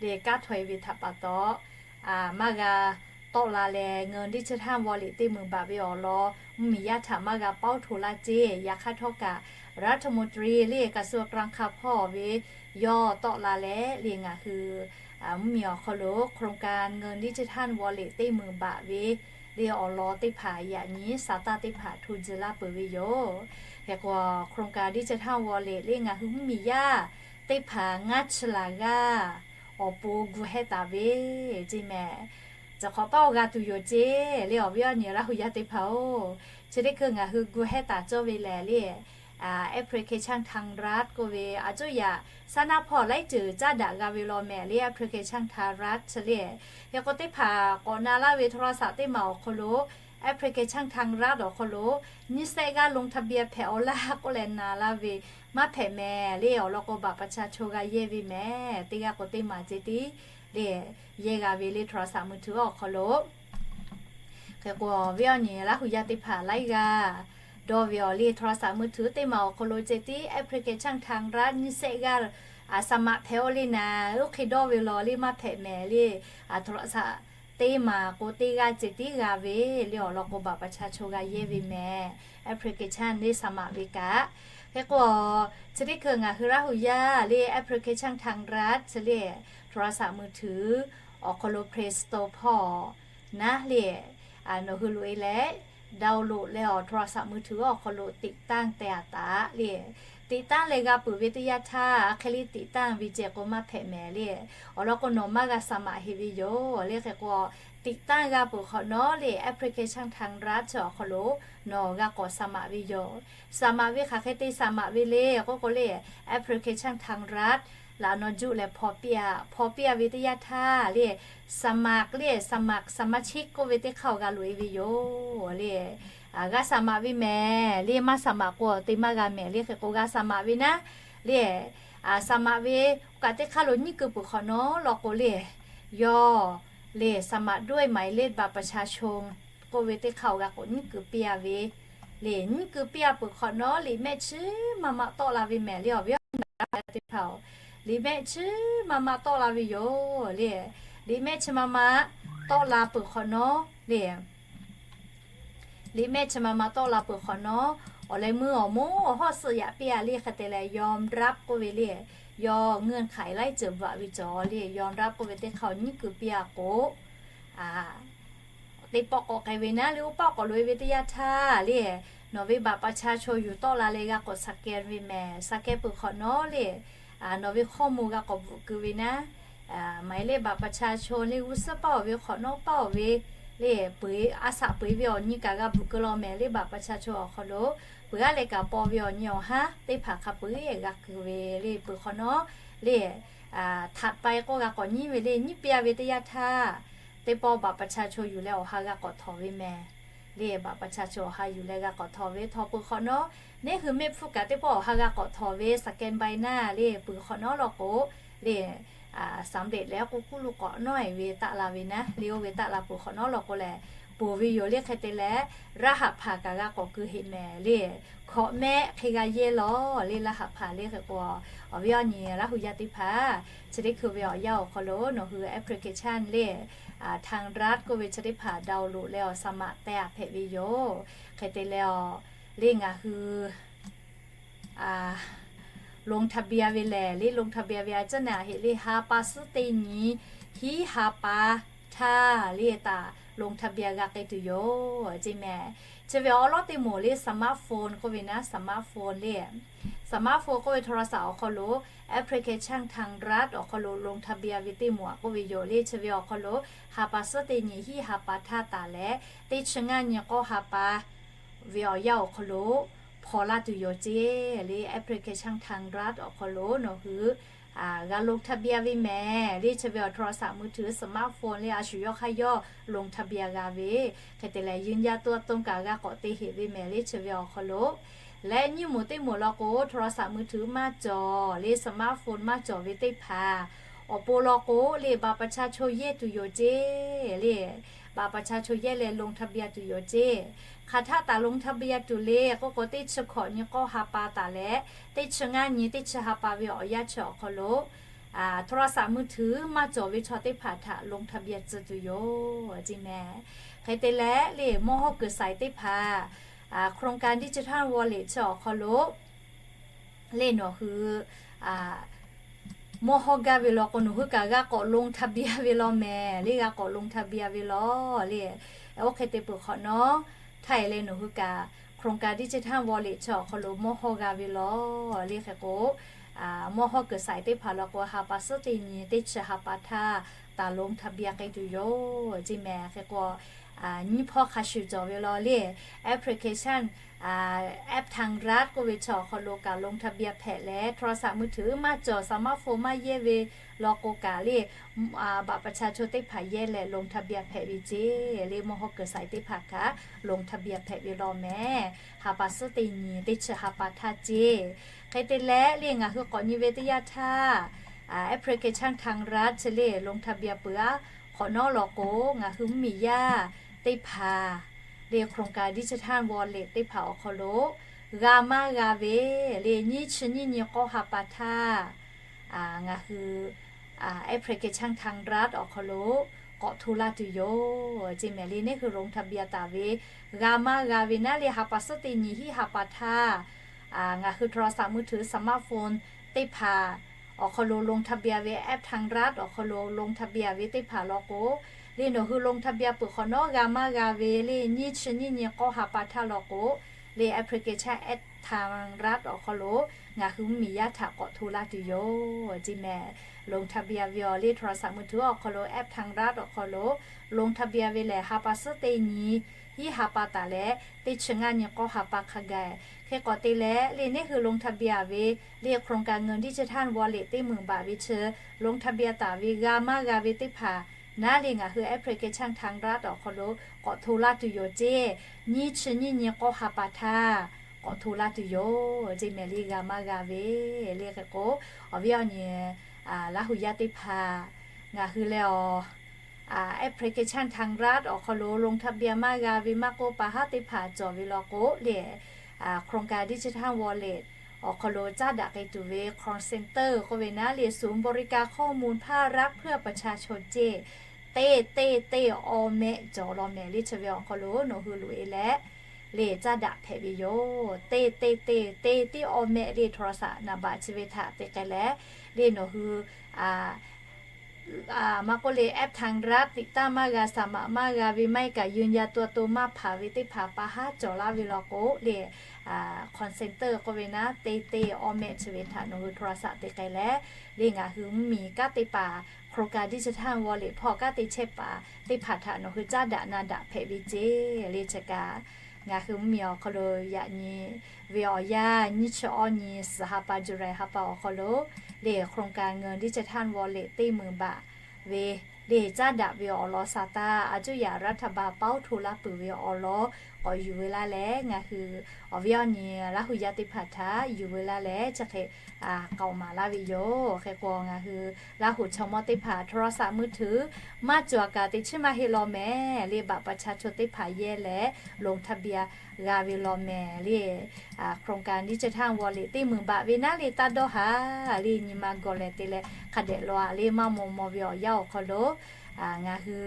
le kanˉ htawˇ e ve htaꞈ pa taw, maˇ g'a tawˆ la leh เงินดิจิทัลวอลเล็ต teˇ meunˍ baꞈ ve awˬ lawn mvuhˇ miˬ yaˇ htaꞈ maˇ g'a pawˇ hto laˇ ceˇ. Yaꞈ hk'aˇ htawˇ kaꞈ รัฐมนตรี le กระทรวงการคลัง hpawˇ ve yawˇ tawˆ la leh le ngaˬ hui mvuhˇ miˬ awˬ hk'aw lo โครงการเงินดิจิทัลวอลเล็ต teˇ meunˍ baꞈ ve le awˬ lawn teˇ hpaˍ yaꞈ nyi sa taˇ teˇ hpaˍ hto tcuh laˇ peuˬ ve yoˬ. Hk'e k'o, โครงการดิจิทัลวอลเล็ต le ngaˬ hui mvuhˇ miˬ yaˇ teˇ hpaˍ ngaˇ chi laˬ g'aˇ awˬ pon gu hehˇ taˍ ve ceˇ mehˍ. Chi hk'awꞈ paˇ awˬ g'a tuˬ yoˬ ceˇ le awˬ viˉ awˬ nyi Laˇ hu yaˇ teˇ hpaˍ-oˬ, chi teˇ hkui ngaˬ hui gu hehˇ taˍ cawˇ ve lehˬ le, application ไทยรัฐ k'oˆ ve a cuˇ yaꞈ saˉ naˇ hpawˇ laiˉ ceuˬ caˉ daꞈ g'a ve law mehˍ le, application ไทยรัฐ chi le. Hk'e k'o teˇ hpaˍ k'awꞈ na laˇ ve โทรศัพท์ teˇ maˬ awˬ hk'aw lo application ไทยรัฐ awˬ hk'aw lo nyiˇ sehˆ g'aˇ ลงทะเบียน hpehꞈ aw laˇ k'oˆ leh na laˇ ve maˇ hpehꞈ mehˍ le awˬ lawn k'o บัตรประชาชน g'a yehˇ ve mehˍ. Teˇ g'aˇ k'o teˇ maˬ ceˇ tiˉ le yehˇ g'a ve le โทรศัพท์มือถือ awˬ hk'aw lo. Hk'e k'o awˬ viˉ awˬ nyi Laˇ hu yaˇ teˇ hpaˍ laiˉ g'aˇ dawˇ ve awˬ le โทรศัพท์มือถือ teˇ maˬ awˬ hk'aw lo ceˇ tiˉ application ไทยรัฐ nyiˇ sehˆ g'aˇ สมัคร hpehꞈ aw le naˍ, oˇ hk'e dawˇ ve law le maˇ hpehꞈ mehˍ le. โทรศัพท์ teˇ maˬ k'o teˇ g'aˇ ceˇ tiˉ g'a ve le awˬ lawn k'o บัตรประชาชน g'a yehˇ ve mehˍ, application le สมัคร ve kaꞈ. Hk'e k'o, chi teˇ hkui ngaˬ hui Laˇ hu yaˇ le application ไทยรัฐ chi le โทรศัพท์มือถือ awˬ hk'aw lo Play Store hpawˇ naˉ le, nawˬ hui loꞈ e leh download leh awˬ โทรศัพท์มือถือ awˬ hk'aw lo ติดตั้ง te a taꞈ le. ติดตั้ง leh g'a peuˬ ve teˇ yanˇ htaˇ, a hk'e le ติดตั้ง ve ceh k'o maˇ hpehꞈ mehˍ le. Awˬ lawn k'o nawˬ maˇ g'a สมัคร heˆ ve yoˬ le. Hk'e k'o, ติดตั้ง g'a peuˬ hk'awꞈ nawˉ le application ไทยรัฐ chi awˬ hk'aw lo nawˬ g'a k'awꞈ สมัคร ve yoˬ. สมัคร ve hk'aˬ hk'e te สมัคร ve le k'oˆ k'o le, application ไทยรัฐ laꞈ naw juˆ leh hpaw piˇ a, hpaw piˇ a ve teˇ yanˇ htaˇ le สมัคร le สมัคร สมาชิก k'oˆ ve teˇ hk'aˇ awˬ g'a loꞈ e ve yoˬ le. g'a สมัคร ve mehˍ le. Maˇ สมัคร k'o te maˇ g'a mehˍ le. Hk'e k'o g'a สมัคร ve naˉ le, สมัคร ve oˇ kaꞈ teˇ hk'aˇ lo nyiˉ keu peuˬ hk'awꞈ nawˉ law k'o le, yawˇ le สมัคร ด้วยหมายเลขบัตรประชาชน k'oˆ ve teˇ hk'aˇ awˬ g'a k'awꞈ nyiˉ keu piˇ a ve le. Nyiˉ keu piˇ a peuˬ hk'awꞈ nawˉ liꞈ mehˆ chi maˇ maˇ tawˆ la ve mehˍ le. Awˬ viˉ awˬ nyi teˇ hpaˍ-oˬ, liꞈ mehˆ chi maˇ maˇ tawˆ la ve yoˬ le. Liꞈ mehˆ chi maˇ maˇ tawˆ la peuˬ hk'awꞈ nawˉ le, liꞈ mehˆ chi maˇ maˇ tawˆ la peuˬ hk'awꞈ nawˉ, awˬ leh meuˇ awˬ moˉ awˬ hawˉ suhˆ yaꞈ piˇ a le. Hk'e te leh ยอมรับ k'oˆ ve le, yawˇ เงื่อนไข laiˉ ceuˬ bvuhꞈ ve cawˬ le. ยอมรับ k'oˆ ve teˇ hk'aˇ awˬ nyiˉ keu piˇ a k'o, teˇ pawˆ k'awꞈ k'ai ve naˉ le. Oˇ pawˆ k'awꞈ loꞈ e ve teˇ yanˇ htaˇ le, nawˬ ve บัตรประชาชน yuˬ tawˆ la leh g'a k'awꞈ สแกน ve mehˍ. สแกน peuˬ hk'awꞈ nawˉ le, nawˬ ve ข้อมูล g'a k'awꞈ bvuhꞈ keu ve naˉ, หมายเลขบัตรประชาชน le g'uˇ suhˉ paˇ awˬ ve hk'awꞈ nawˉ paˇ awˬ ve le, peuˬ a shaꞈ peuˬ e ve awˬ nyi kaꞈ g'a bvuhꞈ keu law mehˍ le. บัตรประชาชน awˬ hk'aw lo peuˬ a leh kaꞈ paw ve awˬ nyi awˬ haˉ teˇ hpaˍ hk'a peuˬ g'a keu ve le. Peuˬ hk'awꞈ nawˉ le, ถัดไป k'oˆ g'a k'awꞈ nyiˉ ve le. Nyiˉ piˇ a ve teˇ yanˇ htaˇ, teˇ pawˆ บัตรประชาชน yuˬ leh awˬ ha g'a k'awꞈ htawˍ ve mehˍ le. บัตรประชาชน awˬ ha yuˬ leh g'a k'awꞈ htawˍ ve. Htawˍ peuˬ hk'awꞈ nawˉ, neˇ hui mehˆ hpfuhˇ kaꞈ teˇ pawˆ awˬ ha g'a k'awꞈ htawˍ ve สแกน ใบหน้า le. Peuˬ hk'awꞈ nawˉ law k'o le, สำเร็จแล้ว k'oˆ kuˉ lo k'awꞈ nawˉ e ve taˆ la ve naˉ le. Oˇ ve taˆ la peuˬ hk'awꞈ nawˉ law k'o lehˬ, peuˬ ve yoˬ le. Hk'e te leh, รหัสผ่าน kaꞈ g'a k'awꞈ keu heˆ mehˍ le. Hkawꞈ mehˆ hk'e g'a yehˇ law le รหัสผ่าน le. Hk'e k'o, awˬ viˉ awˬ nyi Laˇ hu yaˇ teˇ hpaˍ, chi teˇ hkui ve awˬ yanˇ awˬ hk'aw lo nawˬ hui แอปพลิเคชัน le, ทางรัฐ k'oˆ ve chi teˇ hpaˍ download leh awˬ สมัคร teh a hpehꞈ ve yoˬ. Hk'e te leh, le ngaˬ hui ลงทะเบียน ve lehˬ le, ลงทะเบียน ve a ciˉ naˍ heˆ le. Ha pa suhˉ teˇ nyi hiˉ ha pa htaˇ le taˍ ลงทะเบียน g'a k'ai tuˬ yoˬ ceˇ mehˍ. Chi ve awˬ lawn teˇ moˍ le, smartphone k'oˆ ve naˉ, smartphone le, smartphone k'oˆ ve โทรศัพท์ awˬ hk'aw lo แอปพลิเคชัน ทางรัฐ awˬ hk'aw lo ลงทะเบียน ve teˇ moˍ a k'oˆ ve yoˬ le. Chi ve awˬ hk'aw lo ha pa suhˉ teˇ nyi hiˉ ha pa htaˇ taˍ leh, teˇ chi ngaˇ nyi k'awˇ ha pa ve awˬ yanˇ awˬ hk'aw lo hpaw laˇ tuˬ yoˬ ceˇ le. แอปพลิเคชัน ทางรัฐ awˬ hk'aw lo nawˬ hui g'a ลงทะเบียน ve mehˍ le. Chi ve awˬ โทรศัพท์มือถือ smartphone le a shu yawˇ hk'aˇ yawˇ ลงทะเบียน g'a ve. Hk'e te leh ยืนยันตัวตน kaꞈ g'a k'awꞈ te heˆ ve mehˍ le. Chi ve awˬ hk'aw lo leh nyiˇ moˍ teˇ moˍ law k'o โทรศัพท์มือถือ maˇ cawˬ le, smartphone maˇ cawˬ ve teˇ hpaˍ awˬ pon law k'o le บัตรประชาชน yehˇ tuˬ yoˬ ceˇ le. บัตรประชาชน yehˇ leh ลงทะเบียน tuˬ yoˬ ceˇ. Hk'aˬ htaˇ taˍ ลงทะเบียน tuˬ le k'oˆ k'o, teˇ chi hkawꞈ nyi k'awˇ ha pa taˍ leh, teˇ chi ngaˇ nyi teˇ chi ha pa ve awˬ yanˇ chi awˬ hk'aw lo โทรศัพท์มือถือ maˇ cawˬ ve chaw teˇ hpaˍ htaꞈ ลงทะเบียน tcuh tuˬ yoˬ ceˇ mehˍ. Hk'e te leh le, mawˇ hawˇ kuiˬ saiˍ teˇ hpaˍ โครงการดิจิทัลวอลเล็ต chi awˬ hk'aw lo le nawˬ hui mawˇ hawˇ gaˇ ve law k'o, nawˬ hui kaꞈ g'a k'awꞈ ลงทะเบียน ve law mehˍ le. G'a k'awꞈ ลงทะเบียน ve law le. Oˇ hk'e te peuˬ hk'awꞈ nawˉ, htaˇ e leh nawˬ hui kaꞈ โครงการดิจิทัลวอลเล็ต chi awˬ hk'aw lo mawˇ hawˇ g'a ve law le. Hk'e k'o, mawˇ hawˇ kuiˬ saiˍ teˇ hpaˍ law k'o, ha pa suhˉ teˇ nyi teˇ chi ha pa htaˇ taˍ ลงทะเบียน k'ai tuˬ yoˬ ceˇ mehˍ. Hk'e k'o, nyiˇ hpawˇ hk'a shuˍ cawˬ ve law le, แอปพลิเคชัน แอป ทางรัฐ k'oˆ ve chi awˬ hk'aw lo kaꞈ ลงทะเบียน hpehꞈ leh, โทรศัพท์มือถือ maˇ cawˬ, smartphone maˇ yehˇ ve law k'o kaꞈ le, บัตรประชาชน teˇ hpaˍ yehˇ leh ลงทะเบียน hpehꞈ ve ceˇ le. Mawˇ hawˇ kuiˬ saiˍ teˇ hpaˍ kaꞈ ลงทะเบียน hpehꞈ ve law mehˍ. Ha pa suhˉ teˇ nyi teˇ chi ha pa htaˇ ceˇ. Hk'e te leh le, ngaˬ hui k'awꞈ nyi ve teˇ yanˇ htaˇ, แอปพลิเคชัน ทางรัฐ chi le ลงทะเบียน peuˬ a hk'awꞈ nawˉ law k'o, ngaˬ hui mvuhˇmiˬ yaˇ teˇ hpaˍ le โครงการดิจิทัลวอลเล็ต teˇ hpaˍ awˬ hk'aw lo g'a maˇ g'a ve le, nyiˇ chi nyiˇ nyi k'awˇ ha pa htaˇ ngaˬ hui แอปพลิเคชัน ทางรัฐ awˬ hk'aw lo k'awꞈ hto laˇ tuˬ yoˬ ceˇ mehˍ le. Neˇ hui ลงทะเบียน taˍ ve g'a maˇ g'a ve naˉ le, ha pa suhˉ teˇ nyi hiˉ ha pa htaˇ ngaˬ hui โทรศัพท์มือถือ smartphone teˇ hpaˍ awˬ hk'aw lo ลงทะเบียน ve app ทางรัฐ awˬ hk'aw lo ลงทะเบียน ve teˇ hpaˍ law k'o, le nawˬ hui ลงทะเบียน peuˬ hk'awꞈ nawˉ g'a maˇ g'a ve le, nyiˇ chi nyiˇ nyi k'awˇ ha pa htaˇ law k'o, le แอปพลิเคชัน แอป ทางรัฐ awˬ hk'aw lo ngaˬ hui mvuhˇmiˬ yaˇ htaꞈ k'awꞈ hto laˇ tuˬ yoˬ ceˇ mehˍ. ลงทะเบียน ve awˬ le โทรศัพท์มือถือ awˬ hk'aw lo app ทางรัฐ awˬ hk'aw lo ลงทะเบียน ve lehˬ, ha pa suhˉ teˇ nyi hiˉ ha pa taˍ leh, teˇ chi ngaˇ nyi k'awˇ ha pa hk'a gaˬ. Hk'e k'awꞈ te leh le, neˇ hui ลงทะเบียน ve le โครงการเงินดิจิทัลวอลเล็ต teˇ meunˍ baꞈ ve chi ลงทะเบียน taˍ ve g'a maˇ g'a ve teˇ hpaˍ naˉ le ngaˬ hui แอปพลิเคชันไทยรัฐ awˬ hk'aw lo k'awꞈ hto laˇ tuˬ yoˬ ceˇ. Nyiˇ chi nyiˇ nyi k'awˇ ha pa htaˇ k'awꞈ hto laˇ tuˬ yoˬ ceˇ mehˍ le. G'a maˇ g'a ve le hk'e k'o, awˬ viˉ awˬ nyi Laˇ hu yaˇ teˇ hpaˍ, ngaˬ hui lehˬ แอปพลิเคชันไทยรัฐ awˬ hk'aw lo ลงทะเบียน maˇ g'a ve maˇ k'oˆ, pa haˉ teˇ hpaˍ cawˬ ve law k'o le, โครงการดิจิทัลวอลเล็ต awˬ hk'aw lo caˉ daꞈ k'ai tuˬ ve คอลเซ็นเตอร์ k'oˆ ve naˉ le ศูนย์บริการข้อมูลภาครัฐเพื่อประชาชน ceˇ, teˇ teˇ teˇ awˬ meh cawˬ law mehˍ le. Chi ve awˬ hk'aw lo nawˬ hui loꞈ e leh le caˉ daꞈ hpehꞈ ve yoˬ. Teˇ teˇ teˇ teˇ tiˉ awˬ meh le โทรศัพท์ naˍ baꞈ chi ve htaꞈ te k'ai leh le nawˬ hui maˇ k'oˆ le แอปไทยรัฐ ติดตั้ง maˇ g'a, สมัคร maˇ g'a ve maˇ heˆ kaꞈ ยืนยันตัวตน maˇ hpanˍ ve teˇ hpaˍ pa haˉ cawˬ laˇ ve law k'o le, คอลเซ็นเตอร์ k'oˆ ve naˉ teˇ teˇ awˬ meh chi ve htaꞈ nawˬ hui โทรศัพท์ te k'ai leh le ngaˬ hui mvuhˇmiˬ kanˉ teˇ hpaˍ โครงการดิจิทัลวอลเล็ต hpawˇ kanˉ te chehˇ paˍ teˇ hpaˍ htaꞈ nawˬ hui caˉ daꞈ na daꞈ hpehꞈ ve ceˇ le. Chi kaꞈ ngaˬ hui mvuhˇmiˬ awˬ hk'aw lo yaꞈ nyi ve awˬ yanˇ nyiˇ chi awˇ nyi suhˍ ha pa July ha pa awˬ hk'aw lo le โครงการเงินดิจิทัลวอลเล็ต teˇ meunˍ baꞈ ve le caˉ daꞈ ve awˬ lawn สตางค์ อาจุยารัฐบาล pawˇ hto laˇ peuˬ ve awˬ lawn k'awꞈ yuˬ ve laˇ leh ngaˬ hui awˬ viˉ awˬ nyi Laˇ hu yaˇ teˇ hpaˍ htaꞈ yuˬ ve laˇ leh chi hk'e k'aoˍ maˍ laˇ ve yoˬ. Hk'e k'o ngaˬ hui Laˇ hu chaw mawˇ teˇ hpaˍ โทรศัพท์มือถือ maˇ cawˬ kaꞈ te chiˇ maˇ heˆ law mehˍ le. Baꞈ pa cha cho teˇ hpaˍ yehˇ leh ลงทะเบียน g'a ve law mehˍ le. โครงการดิจิทัลวอลเล็ต teˇ meunˍ baꞈ ve naˉ le taˇ dawˇ haˍ le. Nyi ma gawˬ lehˬ te leh hk'a dehꞈ law a le maˇ maw maw ve awˬ yanˇ awˬ hk'aw lo ngaˬ hui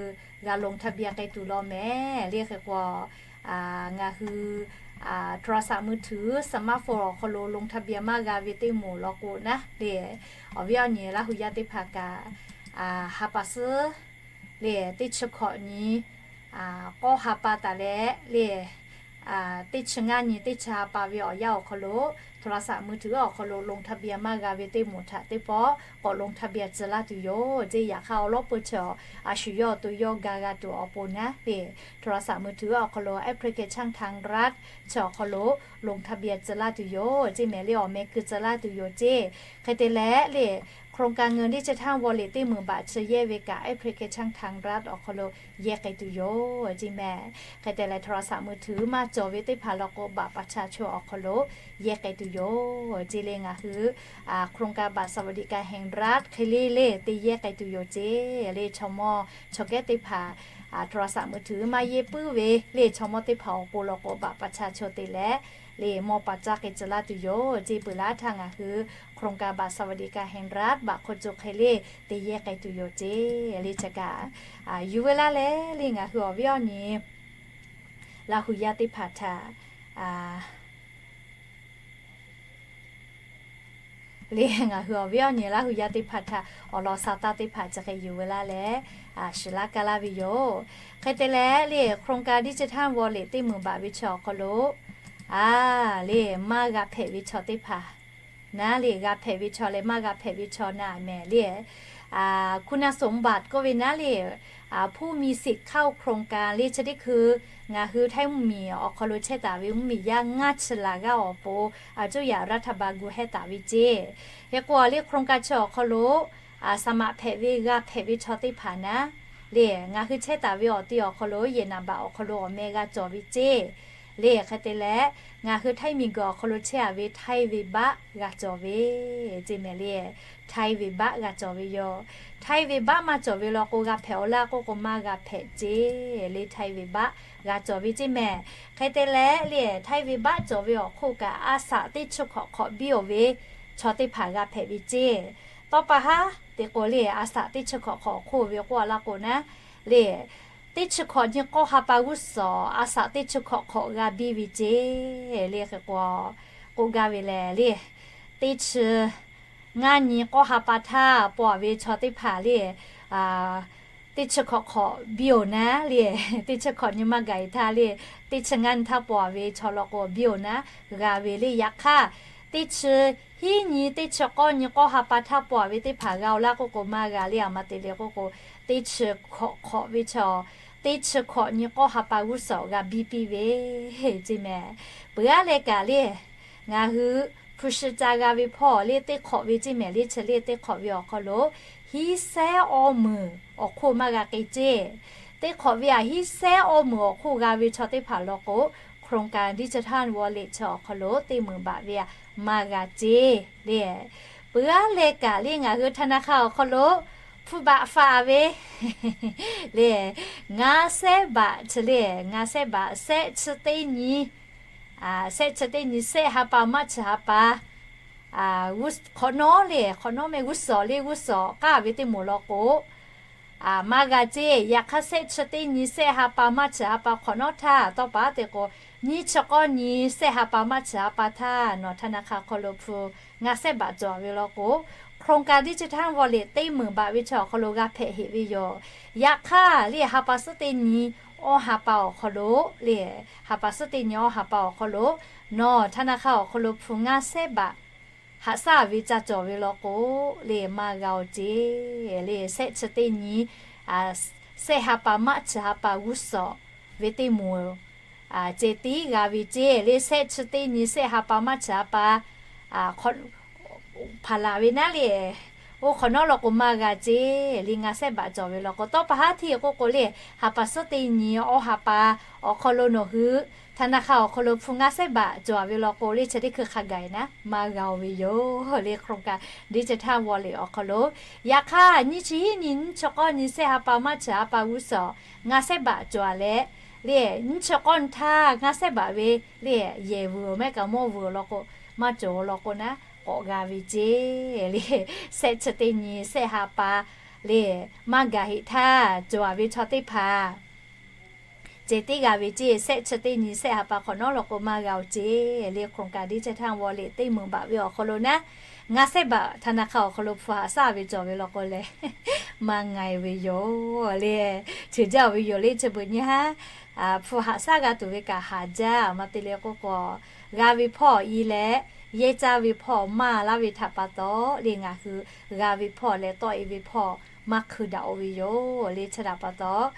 g'a ลงทะเบียน k'ai tuˬ law mehˍ le. Hk'e k'o ngaˬ hui โทรศัพท์มือถือ สมาร์ทโฟน awˬ hk'aw lo ลงทะเบียน maˇ g'a ve teˇ moˍ law k'o naˉ le, awˬ viˉ awˬ nyi Laˇ hu yaˇ teˇ hpaˍ kaꞈ ha pa suhˉ le teˇ chi hkawꞈ nyi k'awˇ ha pa taˍ leh le teˇ chi ngaˇ nyi teˇ chi ha pa ve awˬ yanˇ awˬ hk'aw lo โทรศัพท์มือถือ awˬ hk'aw lo ลงทะเบียน maˇ g'a ve teˇ moˍ htaꞈ teˇ pawˆ k'awꞈ ลงทะเบียน tcuh laˇ tuˬ yoˬ ceˇ. Yaꞈ hk'aˇ awˬ lawˉ peu chi awˬ a shu yawˇ awˬ to yawˇ ga g'a tuˬ awˬ pon naˉ le โทรศัพท์มือถือ awˬ hk'aw lo แอปพลิเคชันไทยรัฐ chi awˬ hk'aw lo ลงทะเบียน tcuh laˇ tuˬ yoˬ ceˇ mehˍ le. Awˬ meh keu tcuh laˇ tuˬ yoˬ ceˇ. Hk'e te leh le โครงการเงินดิจิทัลวอลเล็ต teˇ meunˍ baꞈ chi yehˇ ve kaꞈ แอปพลิเคชันไทยรัฐ awˬ hk'aw lo yehˇ k'ai tuˬ yoˬ ceˇ mehˍ. Hk'e te leh โทรศัพท์มือถือ maˇ cawˬ ve teˇ hpaˍ law k'o baꞈ pa cha cho awˬ hk'aw lo yehˇ k'ai tuˬ yoˬ ceˇ le. Ngaˬ hui โครงการบัตรสวัสดิการแห่งรัฐ hk'e le le te yehˇ k'ai tuˬ yoˬ ceˇ le. Chaw mawˇ chaw kehˉ teˇ hpaˍ โทรศัพท์มือถือ maˇ yehˇ puiˉ ve le chaw mawˇ teˇ hpaˍ awˬ pon law k'o baꞈ pa cha cho te leh le mawˇ pa caˇ k'ai tcuh laˇ tuˬ yoˬ ceˇ. Peuˬ laˇ htaˇ ngaˬ hui โครงการบัตรสวัสดิการแห่งรัฐ baꞈ hk'aw co hk'e le te yehˇ k'ai tuˬ yoˬ ceˇ le. Chi kaꞈ yuˬ ve laˇ leh le ngaˬ hui awˬ viˉ awˬ nyi Laˇ hu yaˇ teˇ hpaˍ htaꞈ le ngaˬ hui awˬ viˉ awˬ nyi Laˇ hu yaˇ teˇ hpaˍ htaꞈ awˬ lawn sa taˇ teˇ hpaˍ chi hk'e yuˬ ve laˇ leh shiˍ laˇ kaˇ laˇ ve yoˬ. Hk'e te leh le โครงการดิจิทัลวอลเล็ต teˇ meunˍ baꞈ ve chi awˬ hk'aw lo a le maˇ g'a hpehꞈ ve chaw teˇ hpaˍ naˉ le g'a hpehꞈ ve chaw leh maˇ g'a hpehꞈ ve chaw naˉ mehˍ le คุณสมบัติ k'oˆ ve naˉ le ผู้มีสิทธิ์เข้าโครงการ le chi teˇ hkui ngaˬ hui Htaiˇ mvuhˇmiˬ awˬ hk'aw lo chehˇ taˍ ve mvuhˇmiˬ yaˇ ngaˇ chi laˬ g'aˇ awˬ pon a cuˇ yaꞈ รัฐบาล gu hehˇ taˍ ve ceˇ. Hk'e k'o le โครงการ chi awˬ hk'aw lo สมัคร hpehꞈ ve g'a hpehꞈ ve chaw teˇ hpaˍ naˉ le ngaˬ hui chehˇ taˍ ve awˬ ti awˬ hk'aw lo yehˬ naˍ baꞈ awˬ hk'aw lo awˬ meh g'a cawˬ ve ceˇ. Le hk'e te leh ngaˬ hui Htaiˇ miˬguiˬ awˬ hk'aw lo chehˇ a ve Htaiˇ ve baˆ g'a cawˬ ve ceˇ mehˍ le. Htaiˇ ve baˆ g'a cawˬ ve yoˬ. Htaiˇ ve baˆ maˇ cawˬ ve law k'o g'a hpehꞈ-aw laˇ k'oˆ k'o maˇ g'a hpehꞈ ceˇ le. Htaiˇ ve baˆ g'a cawˬ ve ceˇ mehˍ. Hk'e te leh le Htaiˇ ve baˆ cawˬ ve awˬ hk'oˆ kaꞈ a shaꞈ teˇ chi hkawꞈ hk'awꞈ biˇ-oˬ ve chaw teˇ hpaˍ g'a hpehꞈ ve ceˇ. Tawˇ pa haˉ te k'o le a shaꞈ teˇ chi hkawꞈ hk'awꞈ hk'oˆ ve k'oˆ laˇ k'o naˉ le teˇ chi hkawꞈ nyi k'awˇ ha pa g'uˇ suhˍ a shaꞈ teˇ chi hkawꞈ hk'awꞈ g'a biˇ ve ceˇ le. Hk'e k'o k'oˆ gaˇ ve lehˬ le teˇ chi ngaˇ nyi k'awˇ ha pa htaˇ paw-a ve chaw teˇ hpaˍ le teˇ chi hkawꞈ hk'awꞈ biˇ-oˬ naˉ le teˇ chi hkawꞈ nyi maˇ gaˬ-e htaˇ le teˇ chi ngaˇ nyi htaˇ paw-a ve chaw law k'o biˇ-oˬ naˉ g'a ve le. Yaꞈ hk'aˇ teˇ chi hiˉ nyi teˇ chi k'awˇ nyi k'awˇ ha pa htaˇ paw-a ve teˇ hpaˍ g'a-oˬ laˇ k'oˆ k'o maˇ g'a le. A ma te le k'oˆ k'o teˇ chi hkawꞈ hk'awꞈ ve chaw teˇ chi hkawꞈ nyi k'awˇ ha pa g'uˇ suhˍ g'a biˇ piˇ ve ceˇ mehˍ. Peuˬ aˉ leh kaꞈ le ngaˬ hui hpu shi ca g'a ve hpawˇ le, teˇ hk'awꞈ ve ceˇ mehˍ le, chi le teˇ hk'awꞈ ve awˬ hk'aw lo hiˉ sehˉ awˇ meunˍ awˬ hk'oˆ maˇ g'a k'ai ceˇ. Teˇ hk'awꞈ ve aꞈ hiˉ sehˉ awˇ meunˍ awˬ hk'oˆ g'a ve chaw teˇ hpaˍ law k'o, โครงการดิจิทัลวอลเล็ต chi awˬ hk'aw lo teˇ meunˍ baꞈ ve aꞈ maˇ g'a ceˇ le. Peuˬ aˉ leh kaꞈ le ngaˬ hui ธนาคาร awˬ hk'aw lo hpu baꞈ faˍ ve le, ngaˇ sehˉ baꞈ chi le, ngaˇ sehˉ baꞈ sehˆ chi teˇ nyi, sehˆ chi teˇ nyi sehˆ ha pa maˇ chi ha pa hk'awꞈ nawˉ le, hk'awꞈ nawˉ meh g'uˇ suhˍ le g'uˇ suhˍ k'aˇ ve teˇ moˍ law k'o, maˇ g'a ceˇ. Yaꞈ hk'aˇ sehˆ chi teˇ nyi sehˆ ha pa maˇ chi ha pa hk'awꞈ nawˉ htaˇ tawˇ pa te k'o, nyiˇ chi k'awˇ nyi sehˆ ha pa maˇ chi ha pa htaˇ nawˬ ธนาคาร awˬ hk'aw lo hpu ngaˇ sehˉ baꞈ cawˬ ve law k'o, โครงการดิจิทัลวอลเล็ต teˇ meunˍ baꞈ ve chaw awˬ hk'aw lo g'a hpehꞈ heꞈ ve yoˬ. Yaꞈ hk'aˇ le ha pa suhˉ teˇ nyi awˇ ha pa awˬ hk'aw lo le, ha pa suhˉ teˇ nyi awˇ ha pa awˬ hk'aw lo nawˬ ธนาคาร awˬ hk'aw lo hpu ngaˇ sehˉ baꞈ haꞈ shaˉ ve ca cawˬ ve law k'o le, maˇ g'a-oˬ ceˇ le. Sehˆ chi teˇ nyi sehˆ ha pa maˇ chi ha pa g'uˇ suhˍ ve teˇ moˍ ceh tiˉ g'a ve ceˇ le. Sehˆ chi teˇ nyi sehˆ ha pa maˇ chi ha pa hpaˍ laˬ ve naˉ le, oˇ hk'awꞈ nawˉ law k'o maˇ g'a ceˇ le. Ngaˇ sehˉ baꞈ cawˬ ve law k'o, tawˇ pa haˉ hteˇ k'oˆ k'o le, ha pa suhˉ teˇ nyi awˇ ha pa awˬ hk'aw lo nawˬ hui ธนาคาร awˬ hk'aw lo hpu ngaˇ sehˉ baꞈ cawˬ ve law k'o le, chi teˇ hkui hk'a gaˬ naˉ maˇ g'a-oˬ ve yoˬ le. โครงการดิจิทัลวอลเล็ต awˬ hk'aw lo yaꞈ hk'aˇ nyiˇ chi hiˉ nyi nyiˇ chi k'awˇ nyi sehˆ ha pa maˇ chi ha pa g'uˇ suhˍ ngaˇ sehˉ baꞈ cawˬ leh le, nyiˇ chi k'awˇ nyi htaˇ ngaˇ sehˉ baꞈ ve le, yehˬ vuiˬ mehˆ kaꞈ mawˇ vuiˬ law k'o, maˇ cawˬ law k'o naˉ k'awꞈ g'a ve ceˇ le. Sehˆ chi teˇ nyi sehˆ ha pa le, maˇ gaˬ heꞈ htaˇ cawˬ ve chaw teˇ hpaˍ ceh tiˉ g'a ve ceˇ. Sehˆ chi teˇ nyi sehˆ ha pa hk'awꞈ nawˉ law k'o maˇ g'a-oˬ ceˇ le. โครงการดิจิทัลวอลเล็ต teˇ meunˍ baꞈ ve awˬ hk'aw lo naˉ, ngaˇ sehˉ baꞈ ธนาคาร awˬ hk'aw lo hpu haꞈ shaˉ ve cawˬ ve law k'o leh maˇ nga-e ve yoˬ le. Ceuˬ jaˇ-oˬ ve yoˬ le. Chi beuꞈ nyi haˉ hpu haꞈ shaˉ g'a tuˬ ve kaꞈ haˍ jaˇ. Maˇ te le k'oˆ k'o, g'a ve hpawˇ i leh yehˇ caˇ ve hpawˇ maˇ laˇ ve htaꞈ pa taw le, ngaˬ hui g'a ve hpawˇ leh tawˆ-e ve hpawˇ maˇ hkui daꞈ-oˬ ve yoˬ le. Chi htaꞈ pa taw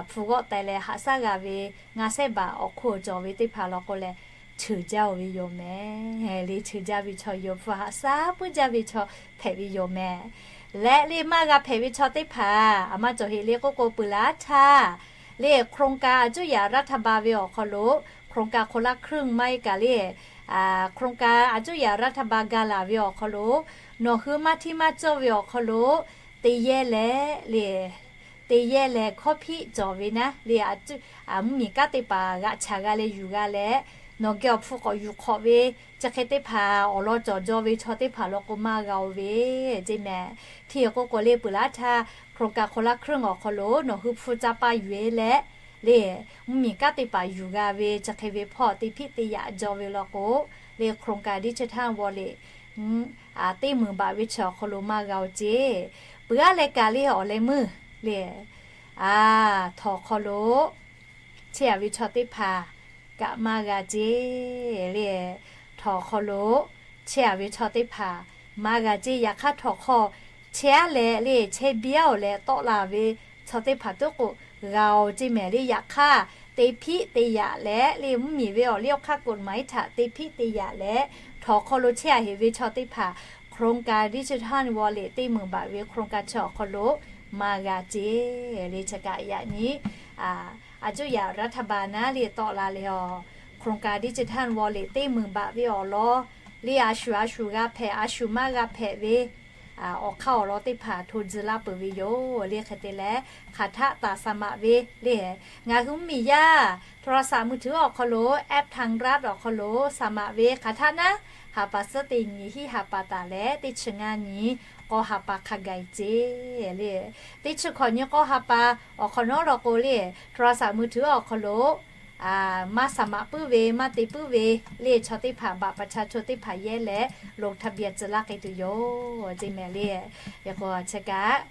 hpu g'awˆ teh leh haꞈ shaˉ g'a ve ngaˇ sehˉ baꞈ awˬ hk'oˆ cawˬ ve teˇ hpaˍ law k'o leh ceuˬ jaˇ-oˬ ve yoˬ mehˍ le. Ceuˬ jaˇ ve chaw yoˬ, hpu haꞈ shaˉ puiˉ jaˇ ve chaw hpehꞈ ve yoˬ mehˍ. Leh le maˇ g'a hpehꞈ ve chaw teˇ hpaˍ aˬ maˇ cawˬ heꞈ le k'oˆ k'o, peuˬ laˇ htaˇ le โครงการ อาจุยารัฐบาล ve awˬ hk'aw lo, โครงการคนละครึ่ง maˇ heˆ kaꞈ le, โครงการ อาจุยารัฐบาล ga laˬ ve awˬ hk'aw lo nawˬ hui maˇ htiˇ maˇ cawˇ ve awˬ hk'aw lo te yehˇ leh le, te yehˇ leh hkawˇ hpiˆ cawˬ ve naˉ le, mvuhˇmiˬ kanˉ teˇ hpaˍ g'aꞈ chaˬ g'a leh yuˬ g'a leh, nawˬ geh awˬ hpu k'awꞈ yuˬ hk'awꞈ ve chi hk'e teˇ hpaˍ awˬ lawn cawˬ jaw ve chaw teˇ hpaˍ law k'o maˇ g'a-oˬ ve ceˇ mehˍ. Hteˇ k'oˆ k'o le, peuˬ laˇ htaˇ โครงการคนละครึ่ง awˬ hk'aw lo nawˬ hui hpu ca pa yuˬ-e leh le, mvuhˇmiˬ kanˉ teˇ hpaˍ yuˬ g'a ve chi hk'e ve hpawˇ te hpiˆ te yaꞈ jaw ve law k'o le, โครงการดิจิทัลวอลเล็ต teˇ meunˍ baꞈ ve chi awˬ hk'aw lo maˇ g'a-oˬ ceˇ. Peuˬ aˉ leh kaꞈ le awˬ leh meuˇ le, a, htawnˍ hk'aw lo chehˇ-a ve chaw teˇ hpaˍ kaꞈ maˇ g'a ceˇ le. Htawnˍ hk'aw lo chehˇ-a ve chaw teˇ hpaˍ maˇ g'a ceˇ. Yaꞈ hk'aˇ htawnˍ hk'aw chehˇ-a leh le, chehˇ biˇ-a-oˬ leh tawˆ la ve chaw teˇ hpaˍ tuˉ k'o g'a-oˬ ceˇ mehˍ le. Yaꞈ hk'aˇ te hpiˆ te yaꞈ leh le, mvuhˇmiˬ ve awˬ liˇ awˬ hk'aˇ กฎหมาย htaꞈ te hpiˆ te yaꞈ leh htawnˍ hk'aw lo chehˇ-a heꞈ ve chaw teˇ hpaˍ โครงการดิจิทัลวอลเล็ต teˇ meunˍ baꞈ ve โครงการ chi awˬ hk'aw lo maˇ g'a ceˇ le. Chi kaꞈ yaꞈ nyi อาจุยารัฐบาล naˉ le tawˆ la leh awˬ โครงการดิจิทัลวอลเล็ต teˇ meunˍ baꞈ ve awˬ lawn le, a shuˍ a shuˍ g'a hpehꞈ, a shuˍ maˇ g'a hpehꞈ ve awˬ hk'aˇ awˬ lawn teˇ hpaˍ hto tcuh laˇ peuˬ ve yoˬ le. Hk'e te leh hk'aˬ htaˆ taˍ สมัคร ve le, ngaˬ hui mvuhˇmiˬ yaˇ โทรศัพท์มือถือ awˬ hk'aw lo, app ทางรัฐ awˬ hk'aw lo สมัคร ve hk'aˬ htaˆ naˉ, ha pa suhˉ teˇ nyi hiˆ ha pa taˍ leh teˇ chi ngaˇ nyi k'awˇ ha pa hk'a gaˬ-e ceˇ le. Teˇ chi hkawꞈ nyi k'awˇ ha pa awˬ hk'awꞈ nawˉ law k'o le, โทรศัพท์มือถือ awˬ hk'aw lo maˇ สมัคร puiˉ ve, maˇ te puiˉ ve le, chaw teˇ hpaˍ บัตรประชาชน teˇ hpaˍ yehˇ leh ลงทะเบียน tcuh laˇ k'ai tuˬ yoˬ ceˇ mehˍ le. Yaꞈ k'o chi kaꞈ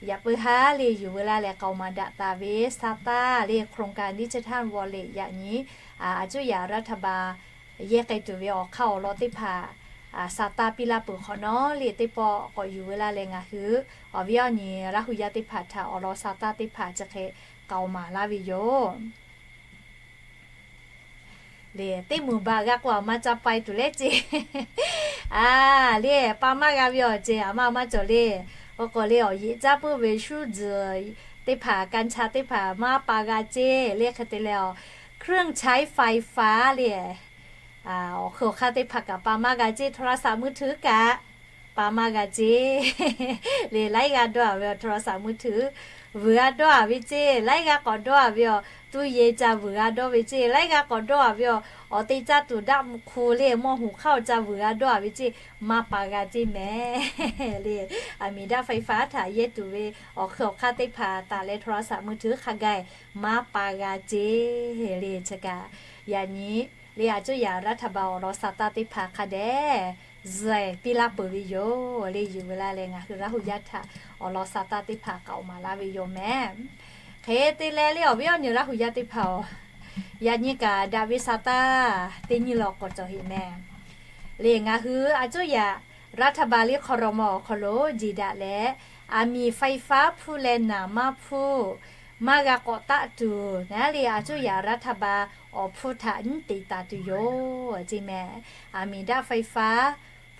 yaꞈ puiˉ haˉ le yuˬ veu laˇ leh k'aoˍ maˍ daꞈ taˍ ve สตางค์ le โครงการดิจิทัลวอลเล็ต yaꞈ nyi อาจุยารัฐบาล yehˇ k'ai tuˬ ve awˬ hk'aˇ awˬ lawn teˇ hpaˍ สตางค์ piˇ laˇ peuˬ hk'awꞈ nawˉ le, teˇ pawˆ k'awꞈ yuˬ veu laˇ leh ngaˬ hui awˬ viˉ awˬ nyi Laˇ hu yaˇ teˇ hpaˍ htaꞈ awˬ lawn สตางค์ teˇ hpaˍ chi hk'e k'aoˍ maˍ laˇ ve yoˬ. Le teˇ moˍ baꞈ g'a k'o, aˬ ma ca pai tuˬ leh ceˇ. A, le pa maˇ g'a ve awˬ ceˬ aˬ ma maˇ cawˬ le. K'o k'o le awˬ yeꞈ caˉ puiˉ ve shuˉ tzuhˬ teˇ hpaˍ, กัญชา teˇ hpaˍ maˇ pa g'a ceˇ le. Hk'e te leh, เครื่องใช้ไฟฟ้า le, awˬ hk'e awˬ hk'aˇ teˇ hpaˍ kaꞈ pa maˇ g'a ceˇ. โทรศัพท์มือถือ kaꞈ pa maˇ g'a ceˇ. Le laiˉ g'aˇ dawˇ-a ve awˬ โทรศัพท์มือถือ vuiˬ g'a dawˇ-a ve ceˇ. Laiˉ g'aˇ k'awꞈ dawˇ-a ve awˬ ตู้เย็น ca vuiˬ g'a dawˇ ve ceˇ. Laiˉ g'aˇ k'awꞈ dawˇ-a ve awˬ, awˬ te caˇ tuˬ daˆ mvuhˇ hk'u le หม้อหุงข้าว ca vuiˬ g'a dawˇ-a ve ceˇ. Maˇ pa g'a ceˇ mehˍ le. Aˬ miˍ daˆ ไฟฟ้า htaꞈ yehˇ tuˬ ve awˬ hk'e awˬ hk'aˇ teˇ hpaˍ taˍ leh โทรศัพท์มือถือ hk'a gaˬ maˇ pa g'a ceˇ le. Chi kaꞈ yaꞈ nyi le aˬ cuˇ yaꞈ รัฐบาล awˬ lawn sa taˇ teˇ hpaˍ hk'a dehꞈ zuhˬ piˇ laˇ peuˬ ve yoˬ le. Yuˬ ve laˇ leh ngaˬ hui Laˇ hu yaˇ htaꞈ awˬ lawn sa taˇ teˇ hpaˍ k'aoˍ maˍ laˇ ve yoˬ mehˍ. Hk'e te leh le awˬ viˉ awˬ nyi Laˇ hu yaˇ teˇ hpaˍ-oˬ, yaꞈ nyi kaꞈ daꞈ ve sa taˇ teˇ nyi law k'awꞈ cawˬ heꞈ mehˍ. Le ngaˬ hui aˬ cuˇ yaꞈ รัฐบาล le ครม. awˬ hk'aw lo jiˬ daꞈ leh, aˬ miˍ ไฟฟ้า hpfuhˇ leh naˍ manˇ hpfuhˇ maˇ g'a k'awꞈ taˆ tuˬ naˉ le aˬ cuˇ yaꞈ รัฐบาล awˬ hpfuhˇ htaꞈ nyiˉ teꞈ taˍ tuˬ yoˬ ceˇ mehˍ. Aˬ miˍ daˆ ไฟฟ้า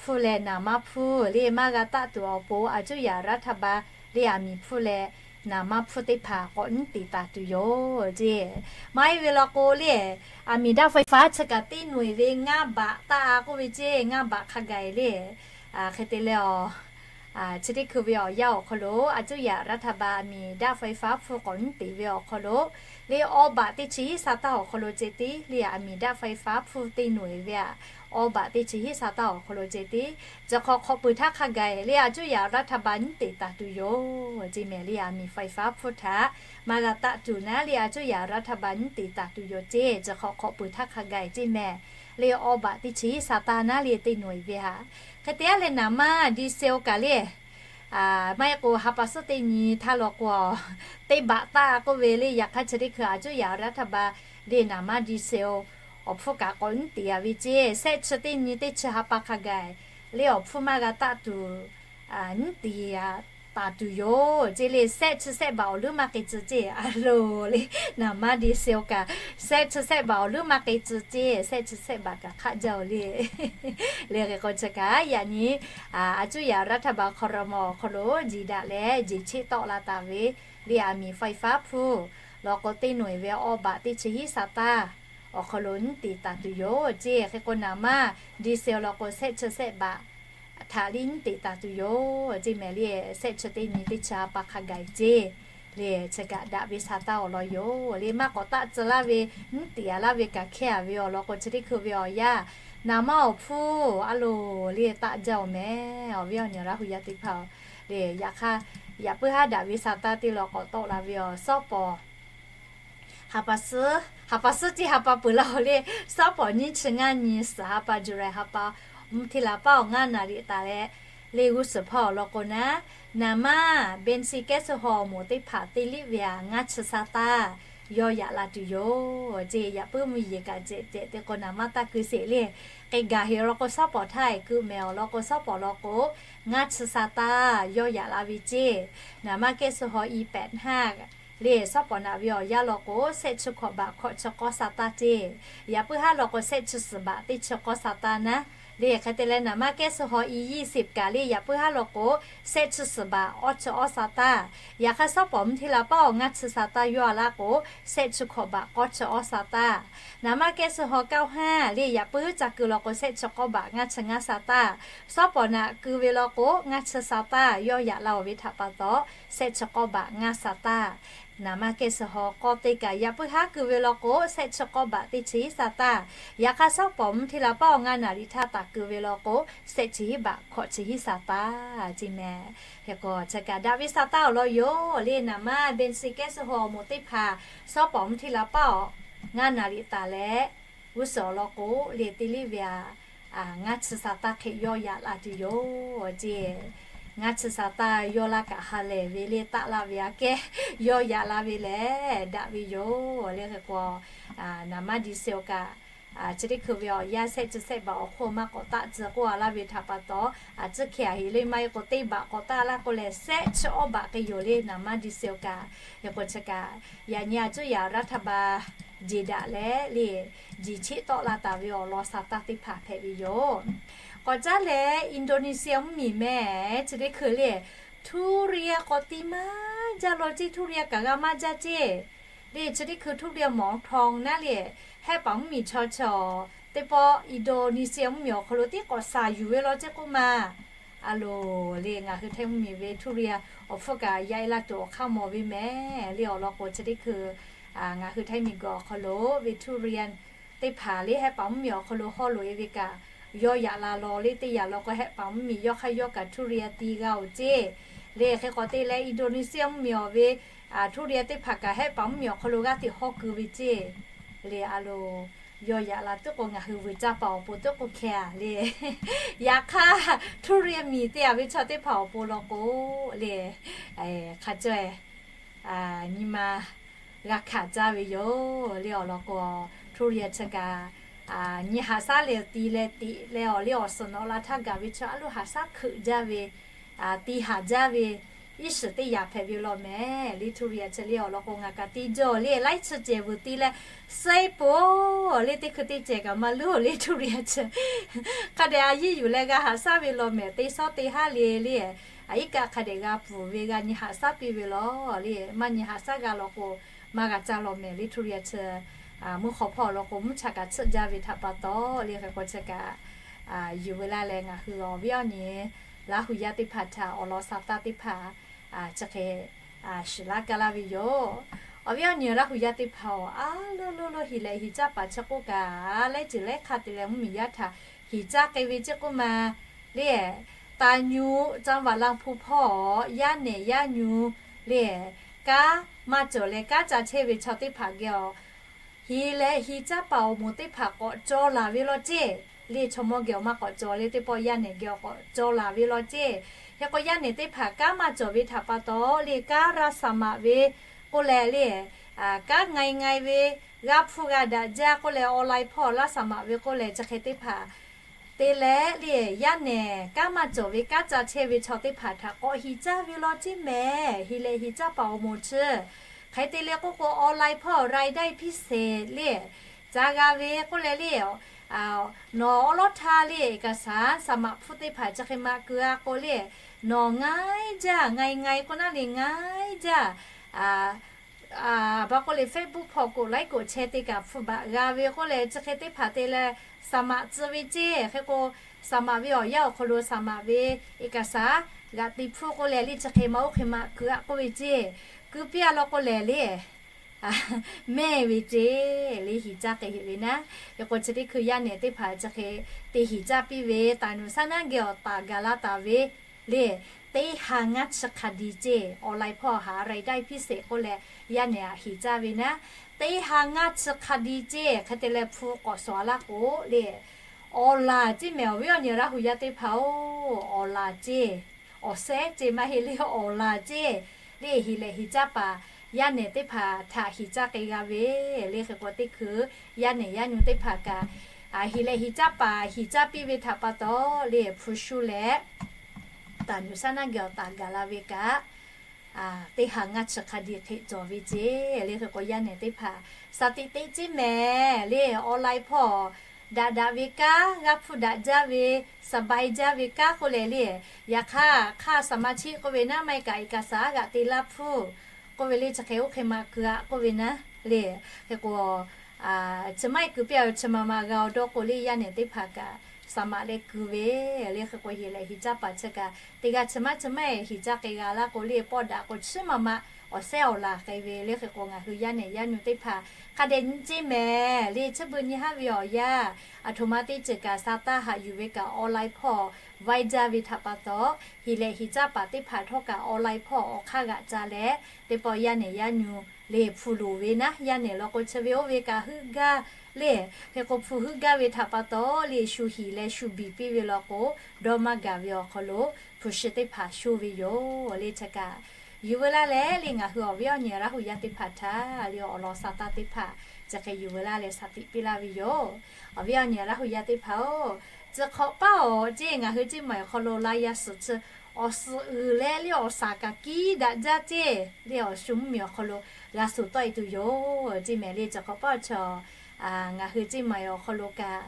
hpfuhˇ leh naˍ manˇ hpfuhˇ le maˇ g'a taˆ tuˬ awˬ pon aˬ cuˇ yaꞈ รัฐบาล le aˬ miˍ hpfuhˇ leh naˍ manˇ hpfuhˇ teˇ hpaˍ k'awꞈ nyiˉ teꞈ taˍ tuˬ yoˬ ceˇ. Maˇ heˆ ve law k'o le, aˬ miˍ daˆ ไฟฟ้า chi kaꞈ teˇ nawˬ eˬ ve ngaˇ baꞈ taˆ-a k'oˆ ve ceˇ. Ngaˇ baꞈ hk'a gaˬ le. Hk'e te leh, chi teˇ hkui ve awˬ yanˇ awˬ hk'aw lo aˬ cuˇ yaꞈ รัฐบาล aˬ miˍ daˆ ไฟฟ้า hpfuhˇ k'awꞈ nyiˉ teꞈ ve awˬ hk'aw lo le awˇ baꞈ teˇ chi hiˉ sa taˇ awˬ hk'aw lo ceh tiˉ le aˬ miˍ daˆ ไฟฟ้า hpfuhˇ teˇ nawˬ eˬ ve aꞈ, awˇ baꞈ teˇ chi hiˉ sa taˇ awˬ hk'aw lo ceh tiˉ chi hk'awꞈ hk'awꞈ peuˬ htaˇ hk'a gaˬ le aˬ cuˇ yaꞈ รัฐบาล nyiˉ teꞈ taˍ tuˬ yoˬ ceˇ mehˍ. Le aˬ miˍ ไฟฟ้า hpfuhˇ htaꞈ maˇ g'a taˆ tuˬ naˉ le aˬ cuˇ yaꞈ รัฐบาล nyiˉ teꞈ taˍ tuˬ yoˬ ceˇ. Chi hk'awꞈ hk'awꞈ peuˬ htaˇ hk'a gaˬ ceˇ mehˍ. Le awˇ baꞈ teˇ chi hiˉ sa taˇ naˉ le teˇ nawˬ eˬ ve aꞈ. Hk'e te aˉ leh naˍ manˇ diesel kaꞈ le maˇ heˆ k'o ha pa suhˉ teˇ nyi htaˇ law k'o, teˇ baꞈ taˆ k'oˆ ve le. Yaꞈ hk'aˇ chi teˇ hkui aˬ cuˇ yaꞈ รัฐบาล le naˍ manˇ diesel awˬ hpfuhˇ kaꞈ k'awꞈ nyiˉ teꞈ-a ve ceˇ. Sehˆ chi teˇ nyi teˇ chi ha pa hk'a gaˬ le awˬ hpfuhˇ maˇ g'a taˆ tuˬ nyiˉ teꞈ taˍ tuˬ yoˬ ceˇ. Le sehˆ chi sehˆ baꞈ awˬ leuˉ maˇ k'ai tcuh ceˇ. A loˬ le, naˍ manˇ diesel kaꞈ sehˆ chi sehˆ baꞈ awˬ leuˉ maˇ k'ai tcuh ceˇ. Sehˆ chi sehˆ baꞈ kaꞈ hk'aˆ jaˇ-oˬ le. Le hk'e k'o chi kaꞈ yaꞈ nyi aˬ cuˇ yaꞈ รัฐบาล ครม. awˬ hk'aw lo jiˬ daꞈ leh jeˬ cheˆ tawˆ la taˍ ve le aˬ miˍ ไฟฟ้า hpfuhˇ law k'o teˇ nawˬ eˬ ve awˇ baꞈ teˇ chi hiˉ sa taˇ awˬ hk'aw lo nyiˉ teꞈ taˍ tuˬ yoˬ ceˇ. Hk'e k'o naˍ manˇ diesel law k'o sehˆ chi sehˆ baꞈ htaꞈ le nyiˉ teꞈ taˍ tuˬ yoˬ ceˇ mehˍ. Le sehˆ chi teˇ nyi teˇ chi ha pa hk'a gaˬ ceˇ. Le chi kaꞈ daꞈ ve sa taˇ awˬ lawn yoˬ. Le maˇ k'awꞈ taˆ tcuh laˇ ve, nyiˉ teꞈ-a laˇ ve kaꞈ hkehˇ-a ve awˬ lawn k'o chi teˇ hkui ve awˬ yanˇ naˍ manˇ awˬ hpfuhˇ a loˬ le taˆ jaˇ-oˬ mehˍ. Awˬ viˉ awˬ nyi Laˇ hu yaˇ teˇ hpaˍ-oˬ, le yaꞈ hk'aˇ yaꞈ puiˉ haˉ daꞈ ve sa taˇ teˇ law k'awꞈ tawˆ la ve awˬ sawˉ pawˍ ha pa suhˉ, ha pa suhˉ ceˇ ha pa peuˬ laˇ-oˬ le. Sawˉ pawˍ nyiˇ chi ngaˇ nyi suhˍ ha pa July ha pa mvuhˇ hteˇ la paˉ awˬ ngaˇ naˍ riˍ taˍ leh, le g'uˇ suhˍ hpawˇ awˬ lawn k'o naˉ, naˍ manˇ เบนซิน แก๊สโซฮอล์ awˬ moˍ teˇ hpaˍ teˇ liˆ ve aꞈ ngaˇ chi sa taˇ yawˇ yaꞈ la tuˬ yoˬ ceˇ. Yaꞈ puiˉ mvuhˇ yeˬ kaꞈ cehꞈ cehꞈ te k'o naˍ manˇ taˇ keu sheˍ le. K'ai gaˬ heˍ law k'o sawˉ pawˍ htaˇ eˬ keu mehˍ awˬ lawn k'o sawˉ pawˍ law k'o ngaˇ chi sa taˇ yawˇ yaꞈ la ve ceˇ. Naˍ manˇ แก๊สโซฮอล์ e แปดห้า le sawˉ pawˍ naꞈ ve awˬ yanˇ law k'o sehˆ chi hkawꞈ baꞈ hkawꞈ chi k'awˇ sa taˇ ceˇ. Yaꞈ puiˉ haˉ law k'o sehˆ chi suhˍ baꞈ teˇ chi k'awˇ sa taˇ naˉ. Le hk'e te leh naˍ manˇ แก๊สโซฮอล์ e ยี่สิบ kaꞈ le yaꞈ puiˉ haˉ law k'o sehˆ chi suhˍ baꞈ awˇ chi awˇ sa taˇ. Yaꞈ hk'aˇ sawˉ pawˍ mvuhˇ hteˇ la paˉ awˬ ngaˇ chi sa taˇ yawˇ a laˇ k'o sehˆ chi hkawꞈ baꞈ k'awˇ chi awˇ sa taˇ. Naˍ manˇ แก๊สโซฮอล์ เก้าห้า le yaꞈ puiˉ ca keu law k'o sehˆ chi k'awˇ baꞈ ngaˇ chi ngaˇ sa taˇ. Sawˉ pawˍ naꞈ keu ve law k'o ngaˇ chi sa taˇ yawˇ yaꞈ la-oˬ ve htaꞈ pa taw sehˆ chi k'awˇ baꞈ ngaˇ sa taˇ. Naˍ manˇ แก๊สโซฮอล์ k'awˇ teˇ kaꞈ yaꞈ puiˉ haˉ keu ve law k'o sehˆ chi k'awˇ baꞈ teˇ chi hiˉ sa taˇ. Yaꞈ hk'aˇ sawˉ pawˍ mvuhˇ hteˇ la paˉ awˬ ngaˇ naˍ riˍ htaˇ taˍ keu ve law k'o sehˆ chi hiˉ baꞈ hkawꞈ chi hiˉ sa taˇ ceˇ mehˍ. Hk'e k'o chi kaꞈ daꞈ ve sa taˇ awˬ lawn yoˬ. Le naˍ manˇ เบนซิน แก๊สโซฮอล์ awˬ moˍ teˇ hpaˍ sawˉ pawˍ mvuhˇ hteˇ la paˉ awˬ ngaˇ naˍ riˍ taˍ leh g'uˇ suhˍ awˬ lawn k'o le teˇ liˇ ve aꞈ ngaˇ chi sa taˇ hk'e yawˇ yaꞈ la tuˬ yoˬ ceˇ. Ngaˇ chi sa taˇ yawˇ laˇ kaꞈ ha lehˬ ve le taˆ laˇ ve aꞈ kehˉ yawˇ yaꞈ la ve lehˬ daꞈ ve yoˬ. Le hk'e k'o naˍ manˇ ดีเซล kaꞈ chi teˇ hkui ve awˬ yanˇ sehˆ chi sehˆ baꞈ awˬ hk'oˆ maˇ k'awꞈ taˆ tcuh k'oˆ-a laˇ ve htaꞈ pa taw, aˬ tcuhˉ hkeh-a heˍ le maˇ heˆ k'o teˇ baꞈ k'awꞈ taˆ laˇ k'oˆ leh sehˆ chi awˇ baꞈ k'ai yoˬ le naˍ manˇ ดีเซล kaꞈ. Hk'e k'o chi kaꞈ yaꞈ nyi aˬ cuˇ yaꞈ รัฐบาล jeˬ daꞈ leh le, jeˬ cheˆ tawˆ la taˍ ve awˬ lawn sa taˇ teˇ hpaˍ hpehꞈ ve yoˬ. K'awꞈ caˉ leh Indonesia mvuhˇmiˬ meh chi teˇ hkui le, ทุเรียน k'awꞈ ti maˇ jaˇ law ceˇ, ทุเรียน kaꞈ g'a maˇ jaˇ ceˇ. Le chi teˇ hkui ทุเรียนหมอนทอง naˉ le, hehˆ paˍ mvuhˇmiˬ chaw chi teˇ pawˆ Indonesia mvuhˇmiˬ awˬ hk'aw lo tiˉ k'awꞈ saˍ yuˬ ve law ceˇ k'oˆ ma. A loˬ le, ngaˬ hui Htaiˇ mvuhˇmiˬ ve ทุเรียน awˬ hpfuhˇ kaꞈ yaꞈ e la tuˬ awˬ hk'aˇ mawˬ ve meh le. Awˬ lawn k'o chi teˇ hkui ngaˬ hui Htaiˇ miˬguiˬ awˬ hk'aw lo ve ทุเรียน teˇ hpaˍ le, hehˆ paˍ mvuhˇmiˬ awˬ hk'aw lo hawˇ loꞈ e ve kaꞈ yawˇ yaꞈ la law le. Teˇ yanˇ law k'o hehˆ paˍ mvuhˇmiˬ yawˇ hk'aˇ yawˇ kaꞈ ทุเรียน ti g'a oˬ ceˇ. Le hk'e k'awꞈ te leh Indonesia mvuhˇmiˬ awˬ ve ทุเรียน teˇ hpaˍ kaꞈ hehˆ paˍ mvuhˇmiˬ awˬ hk'aw lo g'aˇ hteꞈ hawˇ keu ve ceˇ. Le a loˬ, yawˇ yaꞈ la tuˉ k'o ngaˬ hui vuiˬ caˇ paˍ awˬ pon tuˉ k'oˆ hkeh a le, yaꞈ hk'aˇ ทุเรียน miˬ te a ve chaw teˇ hpaˍ awˬ pon law k'o le, hk'a caweh nyi ma g'a hkanˍ caˇ ve yoˬ le. Awˬ lawn k'o ทุเรียน chi kaꞈ nyi haꞈ shaˉ leh ti leh teꞈ leh awˬ liˇ awˬ suhˍ nawꞈ la htaˇ gaˬ ve chaw a loˬ haꞈ shaˉ hkeuꞈ jaˇ ve, ti haꞈ jaˇ ve, iˉ shiˍ teˇ yanˇ hpehꞈ ve law meh le. ทุเรียน chi le awˬ lawn k'o ngaˬ kaꞈ te jaw le, laiˉ chi cehˬ vuiˬ ti leh saiˉ po le, teˇ hkui teˇ cehˬ kaꞈ maˇ luˇ le ทุเรียน chi. Hk'a dehꞈ a yiˇ yuˬ leh g'a haꞈ shaˉ ve law meh, te shawˉ te haˉ le le, a iˉ kaˆ hk'a dehꞈ g'a pfuhˍ ve g'a nyi haꞈ shaˉ piˇ ve law le. Maˇ nyi haꞈ shaˉ g'a law k'o maˇ g'a caˇ law meh le. ทุเรียน chi mvuhˇ hk'aw hpawˇ awˬ lawn k'o mvuhˇ cha kaꞈ tsuhˆ jaˇ ve htaꞈ pa taw le, hk'e k'o chi kaꞈ yuˬ ve laˇ leh ngaˬ hui awˬ viˉ awˬ nyi Laˇ huˍ yaˇ teˇ hpaˍ htaꞈ awˬ lawn sa taˇ teˇ hpaˍ chi hk'e shiˍ laˇ kaˇ laˇ ve yoˬ. Awˬ viˉ awˬ nyi Laˇ huˍ yaˇ teˇ hpaˍ-oˬ, a loˇ loˇ loˇ hiˍ leh hiˍ caˇ paˍ chi k'oˆ kaꞈ, laiˉ ceuˬ laiˉ hk'aˇ te leh mvuhˇmiˬ yaˇ htaꞈ hiˍ caˇ k'ai ve ceˇ k'oˆ ma le. Taˍ nyuꞈ จังหวัดลำพูน hpawˇ yaˇ nehˬ yaˇ nyu le, kanˉ maˇ cawˬ leh kanˉ ca chehˇ ve chaw teˇ hpaˍ geh awˬ hiˍ leh hiˍ caˇ paˍ awˬ moˍ teˇ hpaˍ k'awꞈ caw laˬ ve law ceˇ. Le chaw mawˇ geh awˬ maˇ k'awꞈ caw le, teˇ pawˆ yaˇ nehˬ geh awˬ k'awꞈ caw laˬ ve law ceˇ. Hk'e k'o yaˇ nehˬ teˇ hpaˍ kanˉ maˇ cawˬ ve htaꞈ pa taw le, kanˉ รับสมัคร ve k'oˆ leh le, kanˉ ง่ายๆ ve, g'a hpu g'a daꞈ jaˇ k'oˆ leh online hpawˇ รับสมัคร ve k'oˆ leh chi hk'e teˇ hpaˍ te leh le, yaˇ nehˬ kanˉ maˇ cawˬ ve kanˉ ca chehˇ ve chaw teˇ hpaˍ htaꞈ k'awꞈ hiˍ caˇ ve law ceˇ meh. Hiˍ leh hiˍ caˇ paˍ awˬ moˍ chi hk'e te leh k'oˆ k'o online hpawˇ รายได้พิเศษ le ca g'a ve k'oˆ leh le, nawˬ awˉ lawˉ htaˇ le เอกสารสมัคร hpfuhˇ teˇ hpaˍ chi hk'e maꞈ kuiˬ a k'o le, nawˬ ง่าย jaˇ, ง่ายๆ k'oˆ naˉ le ง่าย jaˇ. Ba k'oˆ le Facebook hpawˇ กดไลค์ กดแชร์ te kaꞈ hpu baꞈ g'a ve k'oˆ leh chi hk'e teˇ hpaˍ te leh สมัคร tcuh ve ceˇ. Hk'e k'o สมัคร ve awˬ yanˇ awˬ hk'aw lo สมัคร ve เอกสาร g'aꞈ te hpfuhˇ k'oˆ leh le chi hk'e maˇ oˇ hk'e maꞈ kuiˬ a k'oˆ ve ceˇ. Kuiˬ piˇ a law k'o lehˬ le, mehˇ ve ceˇ le hiˍ caˇ k'ai heꞈ ve naˉ. Hk'e k'o chi teˇ hkui yaˇ nehˬ teˇ hpaˍ chi hk'e te hiˍ caˇ piˇ ve, taˍ nuˬ saˉ naˉ geh awˬ taˍ gaˬ la taˍ ve le, teˇ ha ngaˇ chi hk'a di ceˇ. Online hpawˇ ha รายได้พิเศษ k'oˆ leh yaˇ nehˬ aꞈ hiˍ caˇ ve naˉ, teˇ ha ngaˇ chi hk'a di ceˇ. Hk'e te leh hpu k'awꞈ shawˍ laˇ k'o le, awˬ laˬ ceˇ meh. Awˬ viˉ awˬ nyi Laˇ huˍ yaˇ teˇ hpaˍ-oˬ, awˬ laˬ ceˇ. Awˬ sehˉ ceˇ maˇ heˆ le, awˬ laˬ ceˇ. Le hiˍ leh hiˍ caˇ paˍ yaˇ nehˬ teˇ hpaˍ htaꞈ hiˍ caˇ k'ai g'a ve le. Hk'e k'o teˇ hkui yaˇ nehˬ yaˇ nyu teˇ hpaˍ kaꞈ hiˍ leh hiˍ caˇ paˍ hiˍ caˇ piˇ ve htaꞈ pa taw le hpu shu leh taˍ nuˬ saˉ naˉ geh awˬ taˍ gaˬ la ve kaꞈ teˇ ha ngaˇ chi hk'a di hk'e cawˬ ve ceˇ. Le hk'e k'o yaˇ nehˬ teˇ hpaˍ สถิติ ceˇ meh. Le online hpawˇ daꞈ daꞈ ve kanˉ, g'a hpu daꞈ jaˇ ve, สบาย jaˇ ve kanˉ k'oˆ leh le, yaꞈ hk'aˇ hk'aˇ สมาชิก k'oˆ ve naˉ, maˇ heˆ kaꞈ เอกสาร g'aꞈ te laˇ hpfuhˇ k'oˆ ve le chi hk'e oˇ hk'e maꞈ kuiˬ a k'oˆ ve naˉ le. Hk'e k'o chi maˇ heˆ kuiˬ piˇ a ve chi ma ma g'a awˬ dawˇ k'o le yaˇ nehˬ teˇ hpaˍ kaꞈ สมัคร leh kuiˬ ve le. Hk'e k'o hiˍ leh hiˍ caˇ paˍ chi kaꞈ teˇ g'aˇ chi maˇ chi maˇ hiˍ caˇ k'ai g'a laˇ k'o le, pawˆ daꞈ k'o chi ma ma awˬ sehˉ awˬ laˬ k'ai ve le. Hk'e k'o ngaˬ hui yaˇ nehˬ yaˇ nyu teˇ hpaˍ hk'a dehꞈ nyi ceˇ meh. Le chi beuꞈ nyi haˉ ve awˬ yanˇ, aˬ htoꞈ ma teˇ ceuˬ kaꞈ sa taˇ haꞈ yuˬ ve kaꞈ online hpawˇ vaiˇ jaˇ ve htaꞈ pa taw, hiˍ leh hiˍ caˇ paˍ teˇ hpaˍ htawˇ kaꞈ online hpawˇ awˬ hk'aˇ g'aꞈ ca leh teˇ pawˆ yaˇ nehˬ yaˇ nyu le hpu loˍ ve naˉ. Yaˇ nehˬ law k'o chi ve oˇ ve kaꞈ heuˆ gaˇ le. Hk'e k'o hpu heuˆ gaˇ ve htaꞈ pa taw le shu hiˍ leh shu biˬ piˇ ve law k'o dawˇ maˇ gaˬ ve awˬ hk'aw lo hpu shi teˇ hpaˍ shoˇ ve yoˬ le. Chi kaꞈ yuˬ veu laˇ leh le ngaˬ hui awˬ viˉ awˬ nyi Laˇ huˍ yaˇ teˇ hpaˍ htaꞈ le awˬ lawn sa taˇ teˇ hpaˍ chi hk'e yuˬ veu laˇ leh sa tiꞈ piˇ laˇ ve yoˬ. Awˬ viˉ awˬ nyi Laˇ huˍ yaˇ teˇ hpaˍ-oˬ, tcuh hk'awꞈ paˉ awˬ ceˇ ngaˬ hui ceˇ maˬ awˬ hk'aw lo la yaˇ suhˍ chi awˬ suhˍ uiˍ leh le awˬ saˍ kaꞈ kiˇ daꞈ jaˇ ceˇ le, awˬ shu mvuhˇmiˬ awˬ hk'aw lo g'a suh tawˆ e tuˬ yoˬ ceˇ mehˍ le. Chi hk'awꞈ paˇ chaw ngaˬ hui ceˇ maˬ awˬ hk'aw lo kaꞈ,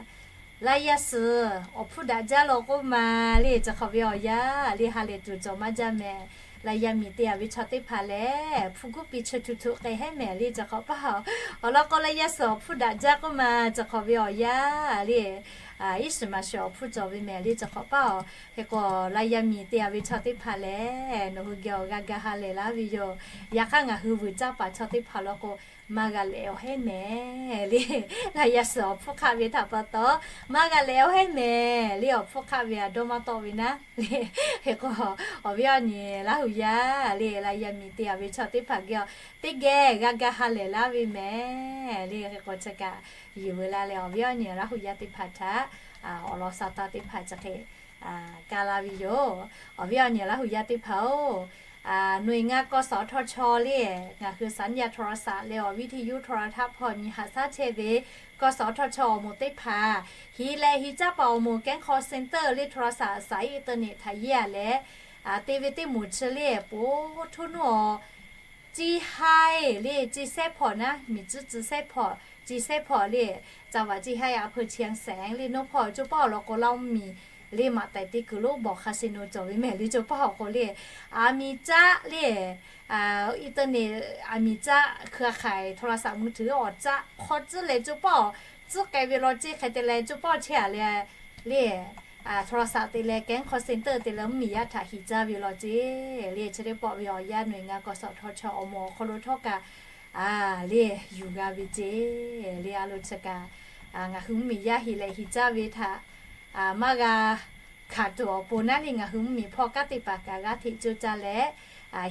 laˇ yaˇ suhˍ awˬ hpfuhˇ daꞈ jaˇ law k'oˆ ma le, chi hk'awꞈ ve awˬ yanˇ le ha lehˬ tuˬ cawˬ maˇ jaˇ mehˍ. Laˇ yaˇ miˬ te a ve chaw teˇ hpaˍ lehˬ, hpu guˇ piˇ chi htuꞈ htuꞈ k'ai hehˉ mehˍ le, chi hk'awꞈ paˇ-oˬ. Awˬ lawn k'o laˇ yaˇ suhˍ awˬ hpuˇ daꞈ jaˇ k'oˆ ma, chi hk'awꞈ ve awˬ yanˇ le, iˉ shiˍ maˍ shiˍ awˬ hpfuhˇ cawˬ ve mehˍ le, chi hk'awꞈ paˇ-oˬ. Hk'e k'o, laˇ yaˇ miˬ te a ve chaw teˇ hpaˍ lehˬ, nawˬ hui geh awˬ g'a ga ha lehˬ laˇ ve yoˬ. Yaꞈ hk'aˇ ngaˬ hui vuiˬ caˇ paˍ chaw teˇ hpaˍ law k'o, maˇ g'a lehˬ awˬ hehˉ mehˍ le. Laˇ yaˇ suhˍ awˬ hpfuhˇ hk'aˆ ve htaꞈ pa taw, maˇ g'a lehˬ awˬ hehˉ mehˍ le, awˬ hpfuhˇ hk'aˆ ve a dawˇ maˇ tawˆ ve naˉ le. Hk'e k'o, awˬ viˉ awˬ nyi Laˇ huˍ yaˇ le, laˇ yaˇ miˬ te a ve chaw teˇ hpaˍ geh a, teˇ geh g'a ga ha lehˬ laˇ ve mehˍ le. Hk'e k'o chi kaꞈ yuˬ ve la leh, awˬ viˉ awˬ nyi Laˇ huˍ yaˇ teˇ hpaˍ htaꞈ awˬ lawn sa taˇ teˇ hpaˍ chi hk'e kaˇ laˇ ve yoˬ. Awˬ viˉ awˬ nyi Laˇ huˍ yaˇ teˇ hpaˍ-oˬ, หน่วยงาน กสทช le, ngaˬ hui สัญญาณโทรศัพท์ leh awˬ วิทยุโทรทัศน์ hpawˇ nyi haꞈ shaˉ chehˇ ve กสทช awˬ moˍ teˇ hpaˍ, hiˍ lehꞈ hiˍ caˇ paˍ awˬ moˍ แก๊ง call center le โทรศัพท์ สายอินเทอร์เน็ต htaꞈ yeˇ a leh, te ve teˇ moˍ chi le po htoˇ nuˇ awˬ, ciˇ haiˇ le, ciˇ sehˉ hpawꞈ naˉ, miˬ tcuhˉ ciˇ sehˉ hpawꞈ, ciˇ sehˉ hpawꞈ le, จังหวัดเชียงราย อำเภอเชียงแสน le, nawˇ hpawˇ coˇ paˆ awˬ lawn k'o Laˇ huˍ miˬ le, maꞈ taiˍ te kuiˬ lonˉ bawˬ hk'a sheˍ nawˬ cawˬ ve mehˍ le, coˇ paˆ awˬ k'o le, aˬ miˍ caˆ le, internet aˬ miˍ caˆ เครือข่ายโทรศัพท์มือถือ awˬ caˆ hk'aw tcuhˉ leh coˇ paˆ awˬ tcuhˉ k'ai ve law ceˇ. Hk'e te leh coˇ paˆ chehˇ a leh le, โทรศัพท์ te leh แก๊ง call center te leh mvuhˇmiˬ yaˇ htaꞈ hiꞈ caˇ ve law ceˇ le. Chi teˇ pawˆ ve awˬ yanˇ หน่วยงาน กสทช awˬ moˍ awˬ hk'aw lo htawˇ kaꞈ le yuˬ g'a ve ceˇ le. A lo chi kaꞈ ngaˬ hui mvuhˇmiˬ yaˇ hiˍ lehꞈ hiˍ caˇ ve htaꞈ maˇ g'a hkanˍ tuˬ awˬ pon naˉ le, ngaˬ hui mvuhˇmiˬ hpawˇ kanˉ te paˍ kaꞈ g'aˇ hteꞈ coˇ caˇ leh,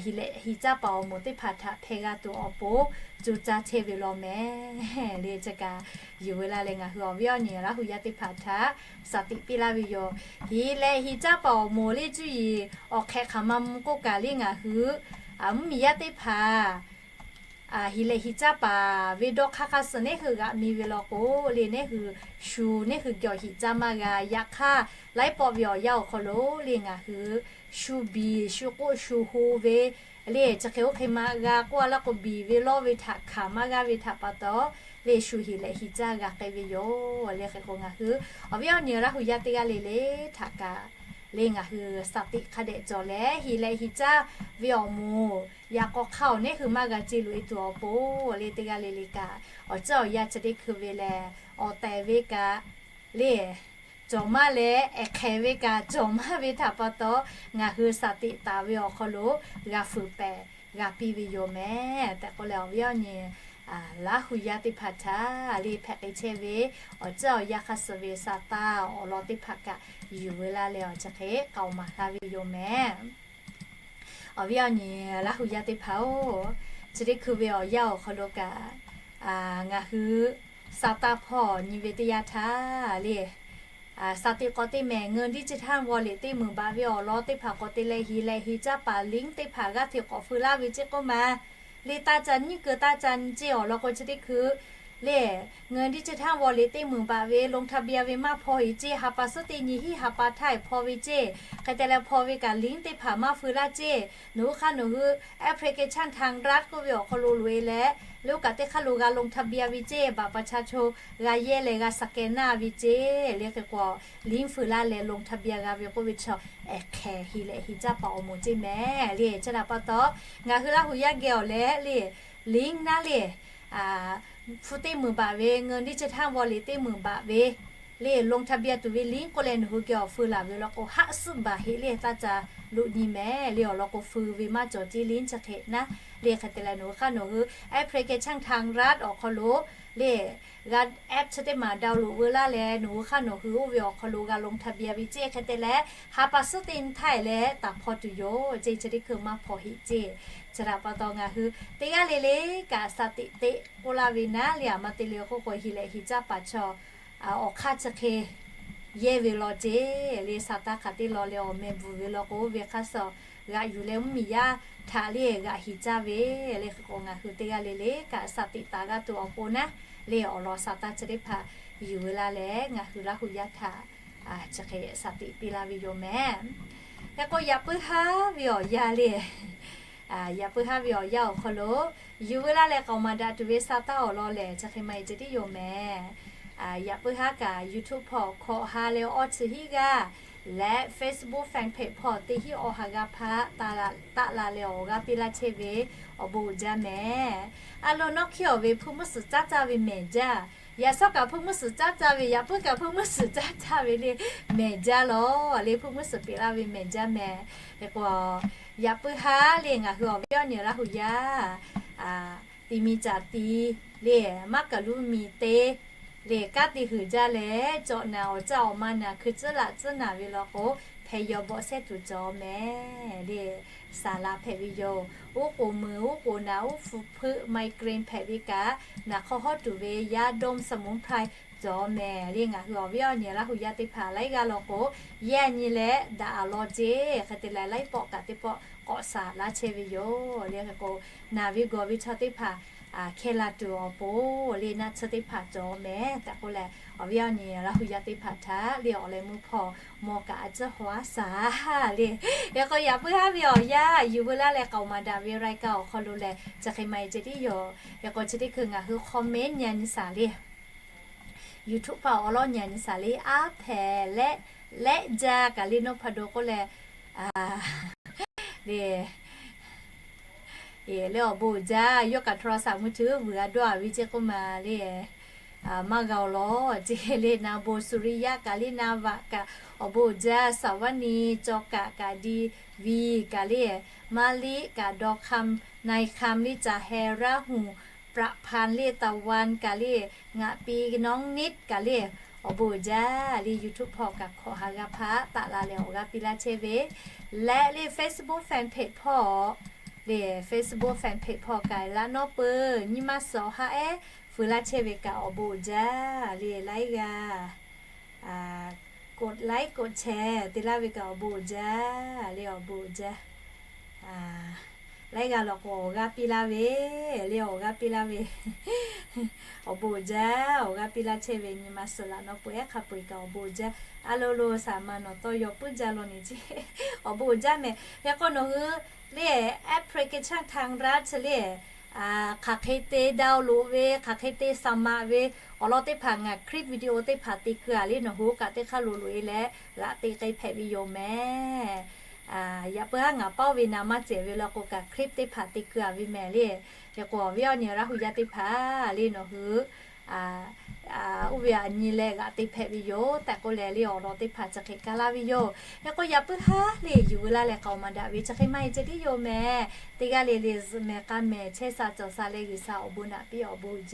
hiˍ lehꞈ hiˍ caˇ paˍ awˬ moˍ teˇ hpaˍ htaꞈ hpehˇ g'a tuˬ awˬ pon coˇ caˇ chehˇ ve law mehˍ le. Chi kaꞈ yuˬ ve la leh, ngaˬ hui awˬ viˉ awˬ nyi Laˇ huˍ yaˇ teˇ hpaˍ htaꞈ shaˍ tiꞈ piˇ laˇ ve yoˬ. Hiˍ lehꞈ hiˍ caˇ paˍ awˬ moˍ le cuˇ yiˍ awˬ hk'ehꞈ hk'aˬ ma mvuh k'oˆ kaꞈ le, ngaˬ hui mvuhˇmiˬ yaˇ teˇ hpaˍ hiˍ lehꞈ hiˍ caˇ paˍ ve dawˇ hk'aˇ hk'aˇ suh neˉ hui g'aꞈ mi ve law k'o le, neˉ hui shu neˉ hui geh awˬ hiˍ caˇ maˇ g'a. Yaꞈ hk'aˇ, laiˉ pawˆ ve awˬ yanˇ awˬ hk'aw lo le ngaˬ hui shu biˬ shu k'oˆ shu ho ve le, chi hk'e oˇ hk'e maˇ g'a k'oˆ a laˇ k'o, biˬ ve lawˇ ve htaꞈ hkanˍ maˇ g'aˇ ve htaꞈ pa taw le, shu hiˍ lehꞈ hiˍ caˇ g'a k'ai ve yoˬ le. Hk'e k'o, ngaˬ hui awˬ viˉ awˬ nyi Laˇ huˍ yaˇ teˇ g'aˇ le le htaꞈ kaꞈ le, ngaˬ hui shaˍ tiꞈ hk'a dehꞈ cawˬ leh, hiˍ lehꞈ hiˍ caˇ ve awˬ moˍ yaꞈ k'aw hk'aˇ awˬ neˉ hui maˇ g'a ce loꞈ e tuˬ awˬ pon le, teˇ g'aˇ le le kaꞈ awˬ ceuˬ awˬ yanˇ chi teˇ hkui ve lehˬ, awˬ tehˬ ve kaꞈ le cawˬ maˇ leh, ehˍ hk'ehˍ ve kaꞈ cawˬ maˇ ve htaꞈ pa taw, ngaˬ hui shaˍ tiꞈ taˍ ve awˬ hk'aw lo g'a fuiˍ pehˍ g'a piˇ ve yoˬ mehˍ tehꞈ k'oˆ leh, awˬ viˉ awˬ nyi Laˇ huˍ yaˇ teˇ hpaˍ htaꞈ le hpehꞈ k'ai chehˇ ve awˬ ceuˬ awˬ yanˇ hk'aˇ suh ve sa taˇ awˬ lawn teˇ hpaˍ kaꞈ yuˬ ve la leh, awˬ chi hk'e k'aoˍ maˍ laˇ ve yoˬ mehˍ. Awˬ viˉ awˬ nyi Laˇ huˍ yaˇ teˇ hpaˍ-oˬ, chi teˇ hkui ve awˬ yanˇ awˬ hk'aw lo kaꞈ, ngaˬ hui sa taˇ hpawˇ nyi ve teˇ yanˇ htaˇ le, shaˍ tiꞈ k'awꞈ te mehˍ, เงินดิจิทัลวอลเล็ต teˇ meunˍ baꞈ ve awˬ lawn teˇ hpaˍ k'awꞈ te leh, hiˍ lehꞈ hiˍ caˇ paˍ ลิงก์ teˇ hpaˍ g'aˇ hteꞈ k'awꞈ feu laˇ ve ceˇ k'oˆ ma le. Taˇ ca nyiˇ keu taˇ ca nyi ceˇ awˬ lawn k'o, chi teˇ hkui le เงินดิจิทัลวอลเล็ต teˇ meunˍ baꞈ ve ลงทะเบียน ve maˇ hpaw heꞈ ceˇ. Ha pa suhˉ teˇ nyi hiˉ ha pa htaˇ hpaw ve ceˇ. Hk'e te leh hpaw ve kaꞈ ลิงก์ teˇ hpaˍ maˇ feu laˇ ceˇ. Nawˬ hui hk'aˇ nawˬ hui แอปพลิเคชัน ไทยรัฐ k'oˆ ve awˬ hk'aw lo loꞈ e leh, le oˇ kaꞈ teˇ hk'aˇ lo g'a ลงทะเบียน ve ceˇ, บัตรประชาชน g'a yehˇ leh g'a สแกน naˇ ve ceˇ. Le hk'e k'o, ลิงก์ feu laˇ leh ลงทะเบียน g'a ve k'oˆ ve chaw ehˍ hk'ehˍ hiˍ lehꞈ hiˍ caˇ paˍ awˬ moˍ ceˇ mehˍ le. Chi htaꞈ pa taw, ngaˬ hui Laˇ huˍ yaˇ geh awˬ leh le ลิงก์ naˉ le, hpu teˇ meunˍ baꞈ ve เงินดิจิทัลวอลเล็ต teˇ meunˍ baꞈ ve le ลงทะเบียน tuˬ ve ลิงก์ k'oˆ leh nawˬ hui geh awˬ feu laˬ ve law k'o, haˆ suhˉ baˬ heˆ le taˇ ca loꞈ nyi mehˍ le. Awˬ lawn k'o, feu ve maˇ cawˬ ceˇ ลิงก์ chi hk'e naˉ le. Hk'e te leh nawˬ hui hk'aˇ nawˬ hui แอปพลิเคชัน ไทยรัฐ awˬ hk'aw lo le g'a แอป chi teˇ maˬ ดาวน์โหลด veu laˇ leh, nawˬ hui hk'aˇ nawˬ hui oˇ ve awˬ hk'aw lo g'a ลงทะเบียน ve ceˇ. Hk'e te leh, ha pa suhˉ teˇ nyi htaˇ leh taˍ hpaw tuˬ yoˬ ceˇ. Chi teˇ hkui maˇ hpaw heˆ ceˇ. Chi htaꞈ pa taw ngaˬ hui teˇ g'aˇ le le kaꞈ shaˍ tiꞈ teꞈ k'oˆ laˇ ve naˉ le, aˬ ma te le k'oˆ k'o, hiˍ lehꞈ hiˍ caˇ paˍ chaw awˬ hk'aˇ chi hk'e yehˇ ve law ceˇ le. Sa taˇ hk'aˬ teˇ law leh awˬ meh bvuhˬ ve law k'o, oˇ ve hk'aˇ suh g'aꞈ yuˬ leh mvuhˇmiˬ yaˇ htaꞈ le g'aꞈ hiˍ caˇ ve le. Hk'e k'o, ngaˬ hui teˇ g'aˇ le le kaꞈ shaˍ tiꞈ taˍ g'a tuˬ awˬ pon naˉ le, awˬ lawn sa taˇ chi teˇ hpaˍ yuˬ ve la leh ngaˬ hui Laˇ huˍ yaˇ htaꞈ chi hk'e shaˍ tiꞈ piˇ laˇ ve yoˬ mehˍ. Hk'e k'o, yaꞈ puiˉ haˉ ve awˬ yanˇ le, yaꞈ puiˉ haˉ ve awˬ yanˇ awˬ hk'aw lo, yuˬ veu laˇ leh k'aoˍ maˍ daꞈ tuˬ ve sa taˇ awˬ lawn lehˬ, chi hk'e maˇ heˆ ceh tiˉ yoˬ mehˍ. Yaꞈ puiˉ haˉ kaꞈ YouTube hpawˇ hkawꞈ ha leh awˇ chi hiˉ g'aˇ leh Facebook fan page hpawˇ teˇ hiˉ awˬ ha g'aˇ hpaˇ taˆ la leh awˬ g'aˇ piˇ laˇ chehˇ ve awˬ bon uiˍ jaˇ mehˍ. A lo nawˉ hkiˇ awˬ ve hpuiˇ mvuhˇ suhˍ caˉ caˇ ve mehˍ jaˇ. Yaꞈ shawˉ kaꞈ hpuiˇ mvuhˇ suhˍ caˉ caˇ ve, yaꞈ puiˉ kaꞈ hpuiˇ mvuhˇ suhˍ caˉ caˇ ve le, mehˍ jaˇ lawˬ le, hpuiˇ mvuhˇ suhˍ peꞈ laˇ ve mehˍ jaˇ mehˍ. Hk'e k'o, yaꞈ puiˉ haˉ le ngaˬ hui awˬ viˉ awˬ nyi Laˇ hu yaˇ, ti mi caˍ ti le, maˇ kaˬ luˇ miˬ te le, kanˉ te huiˍ jaˇ leh, cawꞈ naˍ awˬ caˇ awˬ ma naˍ hkui tcuhˉ laꞈ tcuhˉ naˍ ve law k'o, hpeh yaw bawˆ sehˉ tuˬ cawˬ mehˍ le. Saˍ laˍ hpehꞈ ve yoˬ. Uˉ k'oˍ mui, uˉ k'oˍ naˍ, uˉ hpu hpeuˆ, migraine hpehꞈ ve kaꞈ, naˍ hk'aw hawˉ tuˬ ve yaˇ ด้อมสมุนไพร cawˬ mehˍ le. Ngaˬ hui awˬ viˉ awˬ nyi Laˇ hu yaˇ teˇ hpaˍ laiˉ g'aˇ law k'o, yehˇ nyi leh daꞈ a law ceˇ. Hk'e te leh laiˉ pawˆ kaꞈ teˇ pawˆ k'awꞈ saˍ laˇ chehˇ ve yoˬ le. Hk'e k'o, naˍ ve gawˬ ve chaw teˇ hpaˍ hkeh la tuˬ awˬ pon le, naˆ tsuhˇ teˇ hpaˍ cawˬ mehˍ tehꞈ k'oˆ leh, awˬ viˉ awˬ nyi Laˇ hu yaˇ teˇ hpaˍ htaꞈ le awˬ leh mvuhˇ hpawˇ mawˬ kaꞈ a tcuhˇ haw a saˍ le. Hk'e k'o, yaꞈ puiˉ haˉ ve awˬ yanˇ yuˬ veu laˇ leh k'aoˍ maˍ daꞈ ve รายการ awˬ hk'aw lo lehˬ, chi hk'e maˇ heˆ ceh tiˉ yoˬ. Hk'e k'o, chi teˇ hkui ngaˬ hui comment nyi nyi saˍ le. YouTube hpawˇ awˬ lawn nyi nyi saˍ le, aˉ hpehꞈ leh, leh jaˇ kaꞈ le, nawˉ hpaˍ do k'oˆ leh le, le awˬ bon uiˍ jaˇ. Yawˇ kaꞈ โทรศัพท์มือถือ vuiˬ a dawˇ a ve ceˇ k'oˆ ma le, maˇ g'a awˬ lawn ceˇ le. Na bon สุริยะ kaꞈ le, na vaꞈ kaꞈ awˬ bon uiˍ jaˇ. สวัสดี cawˬ kaꞈ kaꞈ ดีวี kaꞈ le, maˇ liˆ kaꞈ ดอกคำ นายคำ le, จ่าแฮ ราหู ประพันธ์ le, ตะวัน kaꞈ le, ngaˬ pi น้องนิด kaꞈ le, awˬ bon uiˍ jaˇ le. YouTube hpawˇ kaꞈ hkawꞈ ha g'aˇ hpaˇ taˆ la leh awˬ g'aˇ piˇ laˇ chehˇ ve leh le, Facebook fan page hpawˇ le, Facebook fan page hpawˇ kaꞈ laꞈ nawˉ peuˬ nyi ma suhˍ awˬ ha ehˉ feu laˇ chehˇ ve kaꞈ awˬ bon uiˍ jaˇ le. Laiˉ g'aˇ กดไลค์ กดแชร์ te laˇ ve kaꞈ awˬ bon uiˍ jaˇ le, awˬ bon uiˍ jaˇ. Laiˉ g'aˇ law k'o awˬ g'aˇ piˇ laˇ ve le, awˬ g'aˇ piˇ laˇ ve awˬ bon uiˍ jaˇ. Awˬ g'aˇ piˇ laˇ chehˇ ve nyi ma suhˍ laꞈ nawˉ peuˬ ehˉ hk'a peu-eˬ kaꞈ awˬ bon uiˍ jaˇ. A lo lo saˍ ma nawˬ tawˇ yaw puiˉ jaˇ law ne ceˇ, awˬ bon uiˍ jaˇ mehˍ. Hk'e k'o, nawˬ hui le application ทางรัฐ le, hk'aˬ hk'e te download ve, hk'aˬ hk'e te สมัคร ve, awˬ lawn teˇ hpaˍ ngaˬ คลิปวิดีโอ teˇ hpaˍ te keu a le, nawˬ hui kaꞈ teˇ hk'aˇ lo loꞈ e leh g'aꞈ te k'ai hpehꞈ ve yoˬ mehˍ. Yaꞈ puiˉ haˉ ngaˬ paoˇ ve naˍ maˇ cehˬ ve law k'o kaꞈ คลิป teˇ hpaˍ te keu a ve mehˍ le. Hk'e k'o, awˬ viˉ awˬ nyi Laˇ hu yaˇ teˇ hpaˍ le, nawˬ hui oˇ ve aꞈ nyi leh g'aꞈ te hpehꞈ ve yoˬ tehꞈ k'oˆ leh le, awˬ lawn teˇ hpaˍ chi hk'e kaˇ laˇ ve yoˬ. Hk'e k'o, yaꞈ puiˉ haˉ le yuˬ veu laˇ leh k'aoˍ maˍ daꞈ ve chi hk'e maˇ heˆ ceh tiˉ yoˬ mehˍ. Teˇ g'aˇ le le zuhꞈ mehˍ k'a mehˍ chehˇ sha cawˬ sha leh G'uiˬsha awˬ bon naꞈ piˇ awˬ bon uiˍ